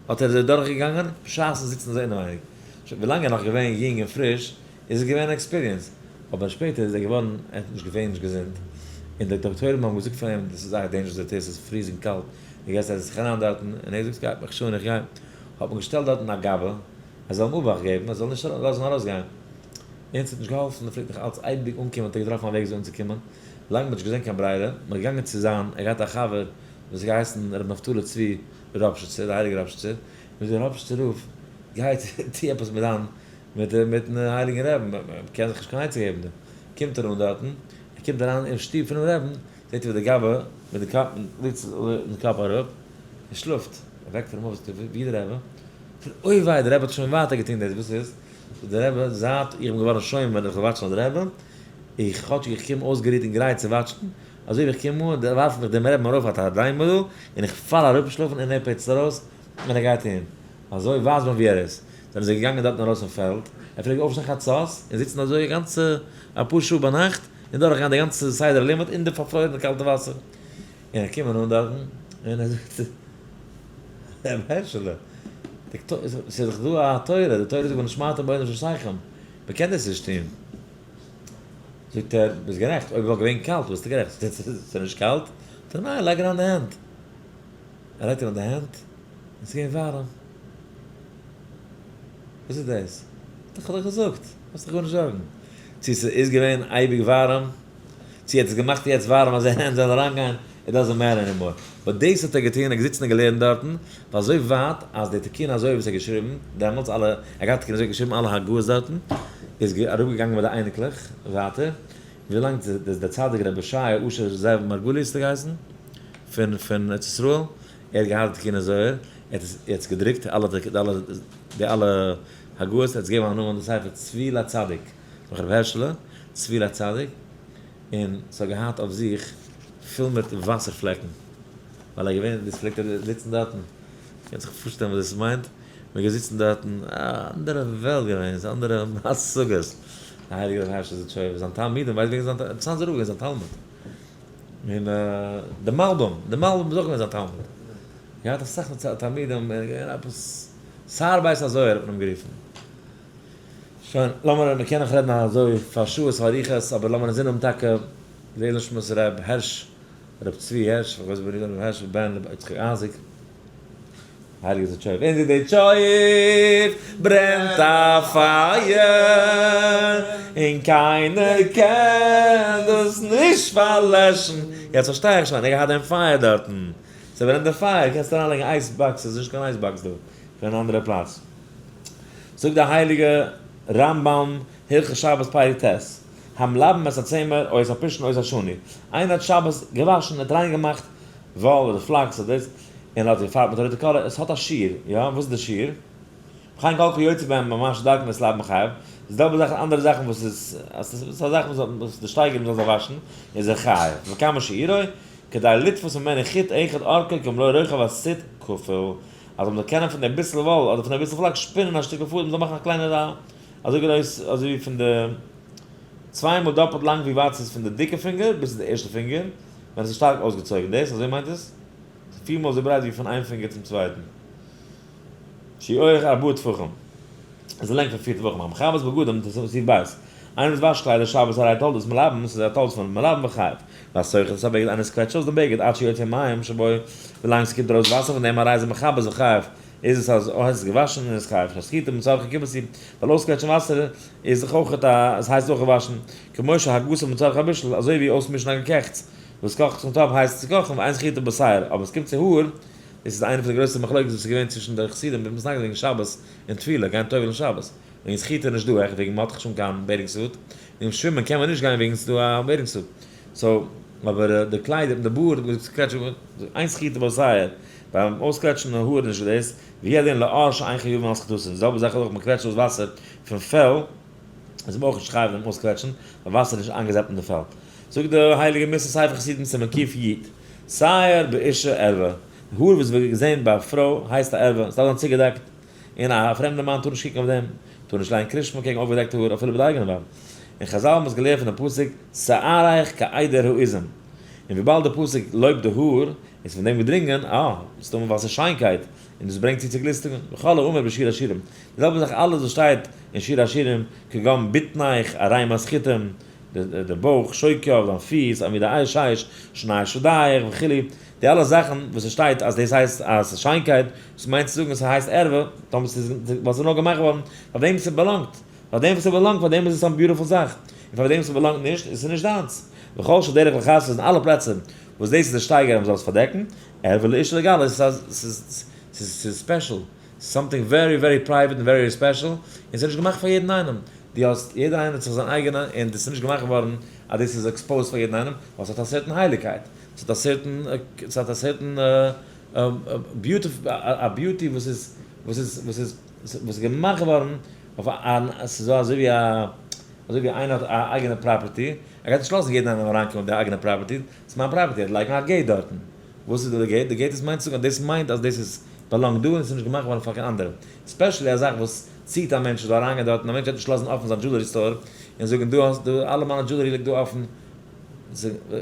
האט ער אזוי דורכגעגאנגען, בשעת'ן זיצן אזוי אינעווייניג. שוין ווילאנג ער איז נאך געווען יונג און פריש, איז עס געווען אן experience, אבער שפעטער איז ער געווארן, ער האט נישט געווען נישט געזונט, און די דאקטוירים האבן געזאגט פאר אים, דאס איז זייער dangerous, די טעסט איז freezing קאלט, דו גייסט זיך אריין דארטן, און ער זאגט ס'גייט מיך שוין, איך גיי, האט מען געשטעלט דארטן א גבאי, ער זאל אים אבאכט געבן, ער זאל נישט לאזן ארויסגיין, און ס'האט נישט געהאלפן, ער פלעגט נאך אלץ אייביג אנקומען, האט ער געטראפן א וועג אזוי אנצוקומען, לאנג מ'האט נישט געזען קיין ברירה, מ'איז געגאנגען צו זיין, ער האט געהאט א חבר וואס האט געהייסן ר' נפתלי צבי ראפשיצער, דער הייליגער ראפשיצער, און דער ראפשיצער רב גייט טו עפעס מיט דיין, מיט מיטן הייליגן רעבן, מ'קען זיך נישט קיין עצה געבן דא. קומט ער אן דארטן, ער קומט אריין אין שטוב פונעם רעבן, זעט ער ווי דער גבאי מיט די קאפ, ליגט מיטן קאפ אראפ, און שלאפט. ער וועקט אים אויף, זאגט ער, ווי דער רבי? זאגט ער, אוי וויי, דער רבי האט שוין ווייטער געטון דאס, וואס איז? זאגט דער רבי, זייט איך בין געווארן שומר איך זאל וואטשן אויף דער רבי, איך כאטש איך קום אויסגערוהט און גרייט צו וואטשן, אזוי ווי איך קום אן, ווארפט מיך דעם רעבן ארויף א תרדמה דא, און איך פאל אראפ שלאפן און ער פיצט ארויס, און ער גייט אהין. אזוי ווייזט מען ווי ער איז. זענען זיי געגאנגען דארטן ארויס אין פעלד, ער פלעגט אויפשטיין חצות און זיצן אזוי א גאנצע אפאר שעה ביינאכט, און דורכגיין די גאנצע סדר הלימוד אין די פארפרוירענע קאלטע וואסער. און ער קומען אן דארטן, און ער זאגט, רבי הערשעלע, ס'איז דאך דא א תורה, די תורה זאגט ונשמרתם מאוד לנפשותיכם, מ'קען דאס נישט טון. זאגט ער, ביסט גערעכט, אויב וואלט געווען קאלט ביסטו גערעכט, ס'איז נישט קאלט, זאגט ער, ניין, לייג אריין די הענט. ער לייגט אריין די הענט, און ס'איז געווען ווארעם. וואס איז דאס? איך האב דאך געזאגט, זאלסט דיך גארנישט זארגן. צו ס'איז געווען אייביג ווארעם, צו ער האט עס געמאכט יעצט ווארעם אז די הענט זאלן אריינגיין, it doesn't matter anymore. but דאס האט ער געטון, ער האט געזיצן און געלערנט דארטן, פאר אזוי ווייט אז די תיקון אזוי וואס ער האט געשריבן דעמאלטס, אלע, ער האט געהאט תיקון אזוי געשריבן אלע הגהות דארטן, איז אראפגעגאנגען מיט די אייניקלעך ווייטער, ווילאנג דער צדיק רבי ישעיה אשר זאב מרגליות האט געהייסן, פון ארץ ישראל, ער האט געהאט די תיקוני זוהר, ער האט עס יעצט געדרוקט, אלע די אלע הגהות, ער האט עס געגעבן א נאמען די ספר צבי לצדיק, נאך רבי הערשעלע, צבי לצדיק, און ס'האט געהאט אויף זיך פול מיט וואסער פלעקן, ווייל ער געווען, דאס פלעגט ער זיצן דארטן, קענסט זיך פארשטעלן וואס דאס מיינט, מ'איז געזיצן דארטן, א אנדערע וועלט געווען, ס'איז אנדערע השגות, דער הייליגער רבי הערשעלע זידיטשויבער, זיין תלמידים, ווייסט ווער זיין, צאנזער רב געווען זיין תלמיד. און די מלבים, די מלבים איז אויך געווען זיין תלמיד. געהאט אסאך תלמידים, ער איז געווען עפעס שר בית הזוהר האט מען אים גערופן. שוין, לאמיר, מען קען נאך רעדן אזוי פאר שעות אריכות, אבער לאמיר אינזין האבן טאקע לעילוי נשמת ר' הערש, ר' צבי הערש, איך ווייס נישט ר' הערש בן ר' יצחק אייזיק. הייליגער זידיטשויבער, אין זידיטשויב ברענט א פייער, און קיינער קען דאס נישט פארלעשן. יעצט פארשטיי איך שוין, ער האט געהאט דעם פייער דארטן. ס'ברענט די פייער, קענסט אריינלייגן ice box, ס'איז נישט קיין ice box דא, פון אן אנדערע פלאץ. זאגט דער הייליגער רמב"ם, הלכות שבת פרק ט', המלבן את הצמר או את הפשתן או את השני, איינער האט שבת געוואשן, ער האט ריין געמאכט וואל אדער flax אדער דאס, און האט געפארבט מיט א רויטע color, עס האט א שיעור, יא? וואס איז די שיעור? וכן כל כיוצא בהם ממש דרכן את לאו מחייב, די זעלבע זאך אנדערע זאכן וואס איז, אז ס'איז א זאך וואס די שטייגער מ'זאל זיך וואשן, איז ער חייב. וכמה שיעורו, כדי לתפוס ממנו חוט אחד אורכו כמלוא רוחב הסיט כפול, אז מ'זאל קענען פון די ביסל וואל אדער פון די ביסל פלאקס שפינען א שטיקל פאדעם, מ'זאל מאכן א קליינע אזוי גרויס אזוי ווי פון די צוויי מאל דאפלט לאנג ווי ווייט ס'איז פון די דיקע פינגער ביז צו די ערשטע פינגער, ווען עס איז שטארק אויסגעצויגן. דאס אזוי מיינט עס? ס'איז פיר מאל אזוי ברייט ווי פון איין פינגער צום צווייטן. שיעור ארבעה טפחים איז די לענג פון פיר טפחים. המכבס בגדים תוסיף בית. איינער וואס וואשט קליידער שבת הרי תולדות מלבן, ס'איז א תולדות פון מלבן וחייב. והסוחט את הבגד איינער וואס קוועטשט אויס דעם בגד עד שיוצא מים שבו, ווילאנג ס'קומט ארויס וואסער פון דעם הרי זה מכבס וחייב. איז עס אז עס איז געוואשן און איז חייב. שהסחיטה מצרכי כיבוס היא, ווייל אויסקוועטשן וואסער איז דאך אויך א, עס הייסט אויך געוואשן. כמו שהגסה מצרכי בישול, אזוי ווי אויסמישן א געקעכטס וואס קאכט זיך אין טאפ הייסט צו קאכן ואין סחיטה בשער, אבער עס קומט צו האר, דאס איז איינע פון די גרויסע מחלוקת וואס איז געווען צווישן די חסידים און מתנגדים וועגן שבת און טבילה, גיין טובל'ן שבת, וועגן סחיטה איז נישט דא עכט וועגן מ'האט דאך שוין קיין bathing suit, און שווימען קען מען נישט גיין וועגן ס'איז דא א bathing suit, so אבער די קליידער מיט די בארד אין סחיטה בשער, ביים אויסקוועטשן האר איז נישט דאס, והוא הדין לעור שאין חייבין על סחיטתו, די זעלבע זאך איז אויך מ'קוועטשט אויס וואסער פון פעל, איז מען אויך נישט חייב דעם אויסקוועטשן, ווייל וואסער איז נישט איינגעזעפט אין די פעל. זאגט די הייליגע מוסר ספר חסידים סימן קי, שער באשה ערווה, די האר וואס ווערט געזען ביי א פרוי הייסט א ערווה, עס דארף זיין צוגעדעקט, און א פרעמדע מאן טאר נישט קוקן אויף דעם, טאר נישט לייען קרישמע קעגן אויפגעדעקטע האר אפילו ביי די אייגענע ווייב. און חזל האבן עס געלערנט פון דעם פסוק שערך כעדר העזים, און וויבאלד דער פסוק לויבט די האר, איז פון דעם געדרינגען, אה, מסתמא ווייל ס'איז שיינקייט, און דאס ברענגט צו צו גליסטונגען, וכל האמור בשיר השירים, די זעלבע זאך אלעס וואס שטייט אין שיר השירים, כגון בטנך ערימת חיטים, די בויך, שוקיו, דיין פיס, עמודי אש אש, שני שדיך וכו', די אלע זאכן וואס עס שטייט אז דאס הייסט אז ס'איז שיינקייט, דאס מיינט צו זאגן אז ס'הייסט ערווה, טאמער ס'איז ווייל ס'איז נאר געמאכט געווארן פאר וועם ס'באלאנגט, פאר דעם וואס ס'באלאנגט פאר דעם איז עס א beautiful זאך, און פאר דעם ס'באלאנגט נישט איז עס נישט דיינס. וכל שדרך לכסות אין אלע פלעצער וואס דאס איז די שטייגער אז מ'זאל עס פארדעקן, ערווה לאשה לגלות, ס'איז ס'איז special, something very very private און very special, און ס'איז נישט געמאכט פאר יעדן איינעם, דו האסט, יעדער איינער האט זיך זיין אייגענע, און דאס איז נישט געמאכט געווארן אז דאס איז exposed פאר יעדן איינעם, ווייל ס'האט א certain הייליגקייט, ס'האט א certain, ס'האט א certain א beauty וואס איז, וואס איז, וואס איז, וואס איז געמאכט געווארן אויף א, ס'איז דא אזוי ווי א, אזוי ווי איינער האט א אייגענע property, ער גייט נישט לאזן יעדן איינעם אריינקומען אויף די אייגענע property, ס'איז מיין property, ער וועט לייגן א gate דארטן. וואס איז דא די gate? די gate איז מיינט צו זאגן אז דאס מיינט אז דאס איז באלאנגט דא און עס איז נישט געמאכט געווארן פאר קיין אנדערע. especially א זאך וואס ציט א מענטש זאל אריינגיין דארטן, א מענטש וועט נישט לאזן אפן זיין jewelry store און זאגן דא האסט דא אלע מיינע jewelry ליגט דא אפן,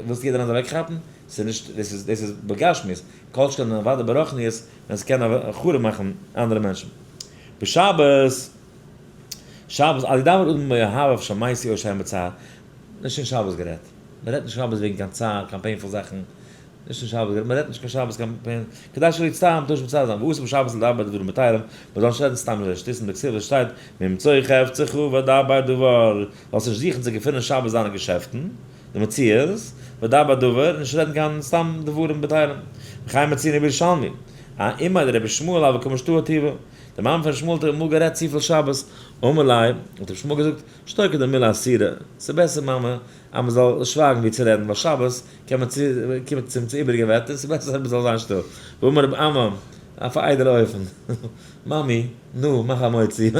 ווילסט יעדער איינער זאל אוועקכאפן? ס'איז נישט, דאס איז דאס איז בגשמיות, כל שכן אוודאי ברוחניות ווען ס'קען חרוב מאכן אנדערע מענטשן. בשבת, שבת, אל ידבר אדם מאוהביו שמתו או שהם בצער, נישט אין שבת גערעדט, מ'רעדט נישט שבת וועגן קיין צער, קיין painful זאכן, נישט אין שבת גערעדט, מ'רעדט נישט קיין שבת קיין pain, כדי שלא יצטער מ'טאר נישט מצער זיין, ואסור בשבת לדבר דברים בטלים, מ'זאל נישט רעדן סתם אזוי שטותים דכתיב וואס שטייט, ממצוא חפצך ודבר דבר, זאלסט נישט זוכן צו געפינען שבת דיינע געשעפטן, די מציאות, ודבר דבר, נישט רעדן קיין סתם דברים בטלים. וכן מצינו בירושלמי, א אימא דרבי ישמעאל הוה קמשתעי טובא, די מאמע פון שמואל האט אמאל גערעדט צופיל שבת, אמר ליה, האט רבי שמואל געזאגט, שתוק דמלה אסירא, ס'איז בעסער מאמע אז מ'זאל שווייגן ווי צו רעדן, ווייל שבת קען מען צו קומען צום צו איבעריגע ווערטער, ס'איז בעסער אז מ'זאל זיין שטיל. ואמר רבי אמי, אויף א איידעלע אופן, מאמי, נו, מאך א מוציא.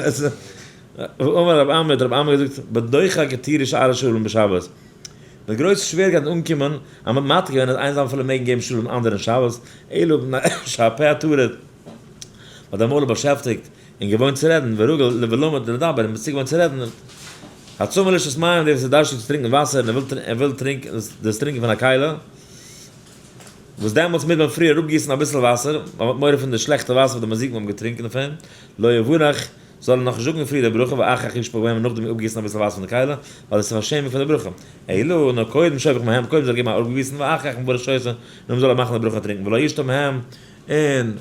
ואמר רבי אמי, האט רבי אמי געזאגט, בדוחק התירו שאר שלום בשבת. מיט גרויס שווערקייט איז אנגעקומען אז מ'האט מתיר געווען אז איינער זאל אפילו מעגן געבן שלום אנדערע אין שבת, אלא מפני שהפה הטרוד, ווייל דער מויל איז באשעפטיגט און געוואוינט צו רעדן, ורגיל ולמד לדבר, און מ'איז צוגעוואוינט צו רעדן. הצמא לשתות מים, דער וואס איז דארשטיג צו טרינקען וואסער און ער וויל דאס טרינקען פון א כלי, וואס דעמאלטס מוז מען פריער אראפגיסן אביסל וואסער, ווייל מ'האט מורא פון די שלעכטע וואסער וואס די מזיקים האבן געטרינקען דערפון, לא יברך, זאל ער נאכנישט זאגן פריער די ברכה ואחר כך ישפוך בהם און נאכדעם אפגיסן אביסל וואסער פון די כלי, ווייל דאס איז פארשעמונג פון די ברכה. אלא נאר קודם שופך מהם, קודם זאל ער געבן א אפגיסן ואחר כך מברך שותה, נאכדעם זאל ער מאכן די ברכה און טרינקען, ולא ישתה מהם, און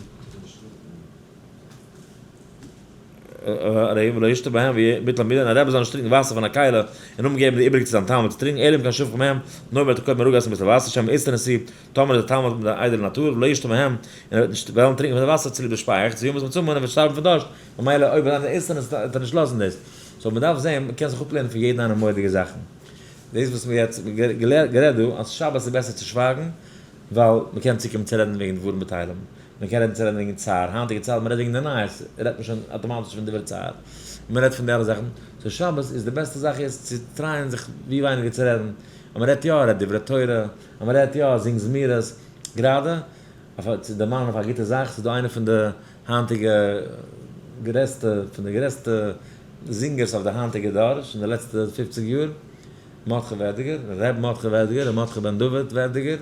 ולא ישתה בהם וביטל המידה, און א רבי זאל נישט טרינקען וואסער פון א כלי און נאכדעם געבן די איבעריגע צו זיין תלמיד צו טרינקען, אלא אם כן שפך מהם, נאר וועט ער קודם אראפגייסן אביסל וואסער, שמא איסתנא סי, טאמער איז דער תלמיד מיט א איידעלע נאטור, ולא ישתה מהם, און ער וועט נישט וועלן טרינקען פון די וואסער צוליב די שפייעכץ, וימות מצמא און ער וועט שטארבן פון דארשט, ממילא אויב איינער איסט עס וועט ער נישט לאזן דאס. so מען דארף זען, מען קען זיך אפלערנען פון יעדן איינעם מורא'דיגע זאכן. דאס וואס מיר יעצט גערעדט דא, אז שבת איז בעסער צו שווייגן, ווייל מען קען צוקומען צו רעדן וועגן דברים בטלים. מען קען רעדן צו רעדן וועגן צער, היינטיגע צייט מען רעדט וועגן די נייעס, רעדט מען שוין אטאמאטיש פון דברי צער, מען רעדט פון די אלע זאכן, so שבת איז די בעסטע זאך איז צו try ען זיך ווי ווייניגער צו רעדן, אז מען רעדט יא, רעדט דברי תורה, אז מען רעדט יא, זינג זמירות, גראדע, אויף צו דערמאנען אויף א גוטע זאך, ס'איז דא איינער פון די היינטיגע גרעסטע, פון די גרעסטע זינגערס אויף די היינטיגע דור, שוין די לעצטע 50 יאר, מרדכי ווערדיגער, ר' מרדכי ווערדיגער, ר' מרדכי בן דוד ווערדיגער,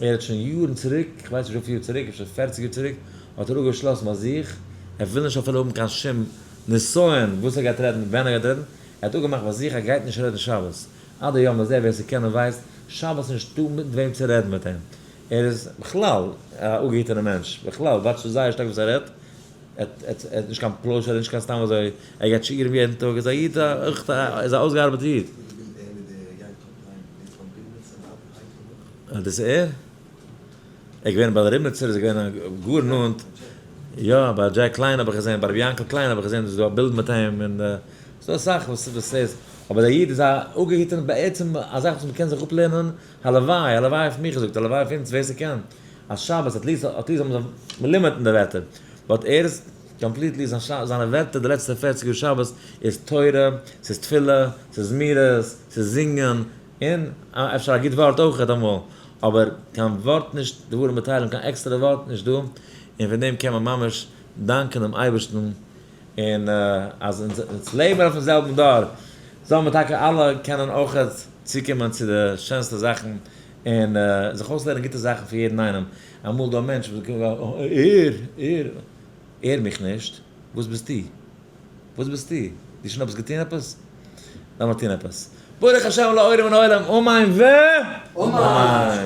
ער האט שוין יארן צוריק, איך ווייס נישט וויפיל יאר צוריק, אפשר 40 יאר צוריק, האט ער אפגעשלאסן ביי זיך, ער וויל נישט אפילו האבן קיין שום נסיון וואס ער גייט רעדן, ווען ער גייט רעדן, ער האט אפגעמאכט ביי זיך ער גייט נישט רעדן שבת. עד היום הזה, ווער ס'קען און ווייסט, שבת איז נישטא מיט וועם צו רעדן מיט אים. ער איז בכלל א אפגעהיטענער מענטש, בכלל watch ט זייער שטארק וואס ער רעדט, ער האט נישט קיין פלוש, ער איז נישט קיין סתם אזוי, ער גייט שיעורים יעדן טאג, איז א איד, א איז א אויסגעארבעטע איד. דאס איז ער? ער איז געווען ביי די ריבניצער, איז ער געווען גאר נאנט, יא, ביי דזשעק קליין האב איך געזען, ביי רבי יענקל קליין האב איך געזען, ס'איז דא א בילד מיט אים, און ס'איז דא אסאך וואס וואס איז, אבער דער איד איז א אפגעהיטענער בעצם א זאך וואס מ'קען זיך אפלערנען, הלוואי, הלוואי אויף מיך געזאגט, הלוואי אויף אונז ווער ס'קען, אז שבת at least, at least זאל מען זיך מ limit ן די ווערטער, but ער איז completely, זיינע ווערטער די לעצטע 40 יאר שבת איז תורה, ס'איז תפילה, ס'איז זמירות, ס'איז זינגען, און אפשר א גוט ווארט אויך אמאל, אבער קיין ווארט נישט, דברים בטלים, קיין עקסטערע ווארט נישט דא, און פון דעם קען מען ממש דאנקען דעם אייבערשטן, און אז אונז לעבן אויפן זעלבן דור, זאלן מיר טאקע אלע קענען אויך צוקומען צו די שענסטע זאכן, און זיך אויסלערנען גוטע זאכן פון יעדן איינעם. אמאל דא א מענטש וואס קומט ער, ער, ער מיך נישט, וואס ביסטו? וואס ביסטו? דו שוין עפעס געטון עפעס? לאמיר טון עפעס. ברוך השם לעולם ולעולם, אמן ו... אמן!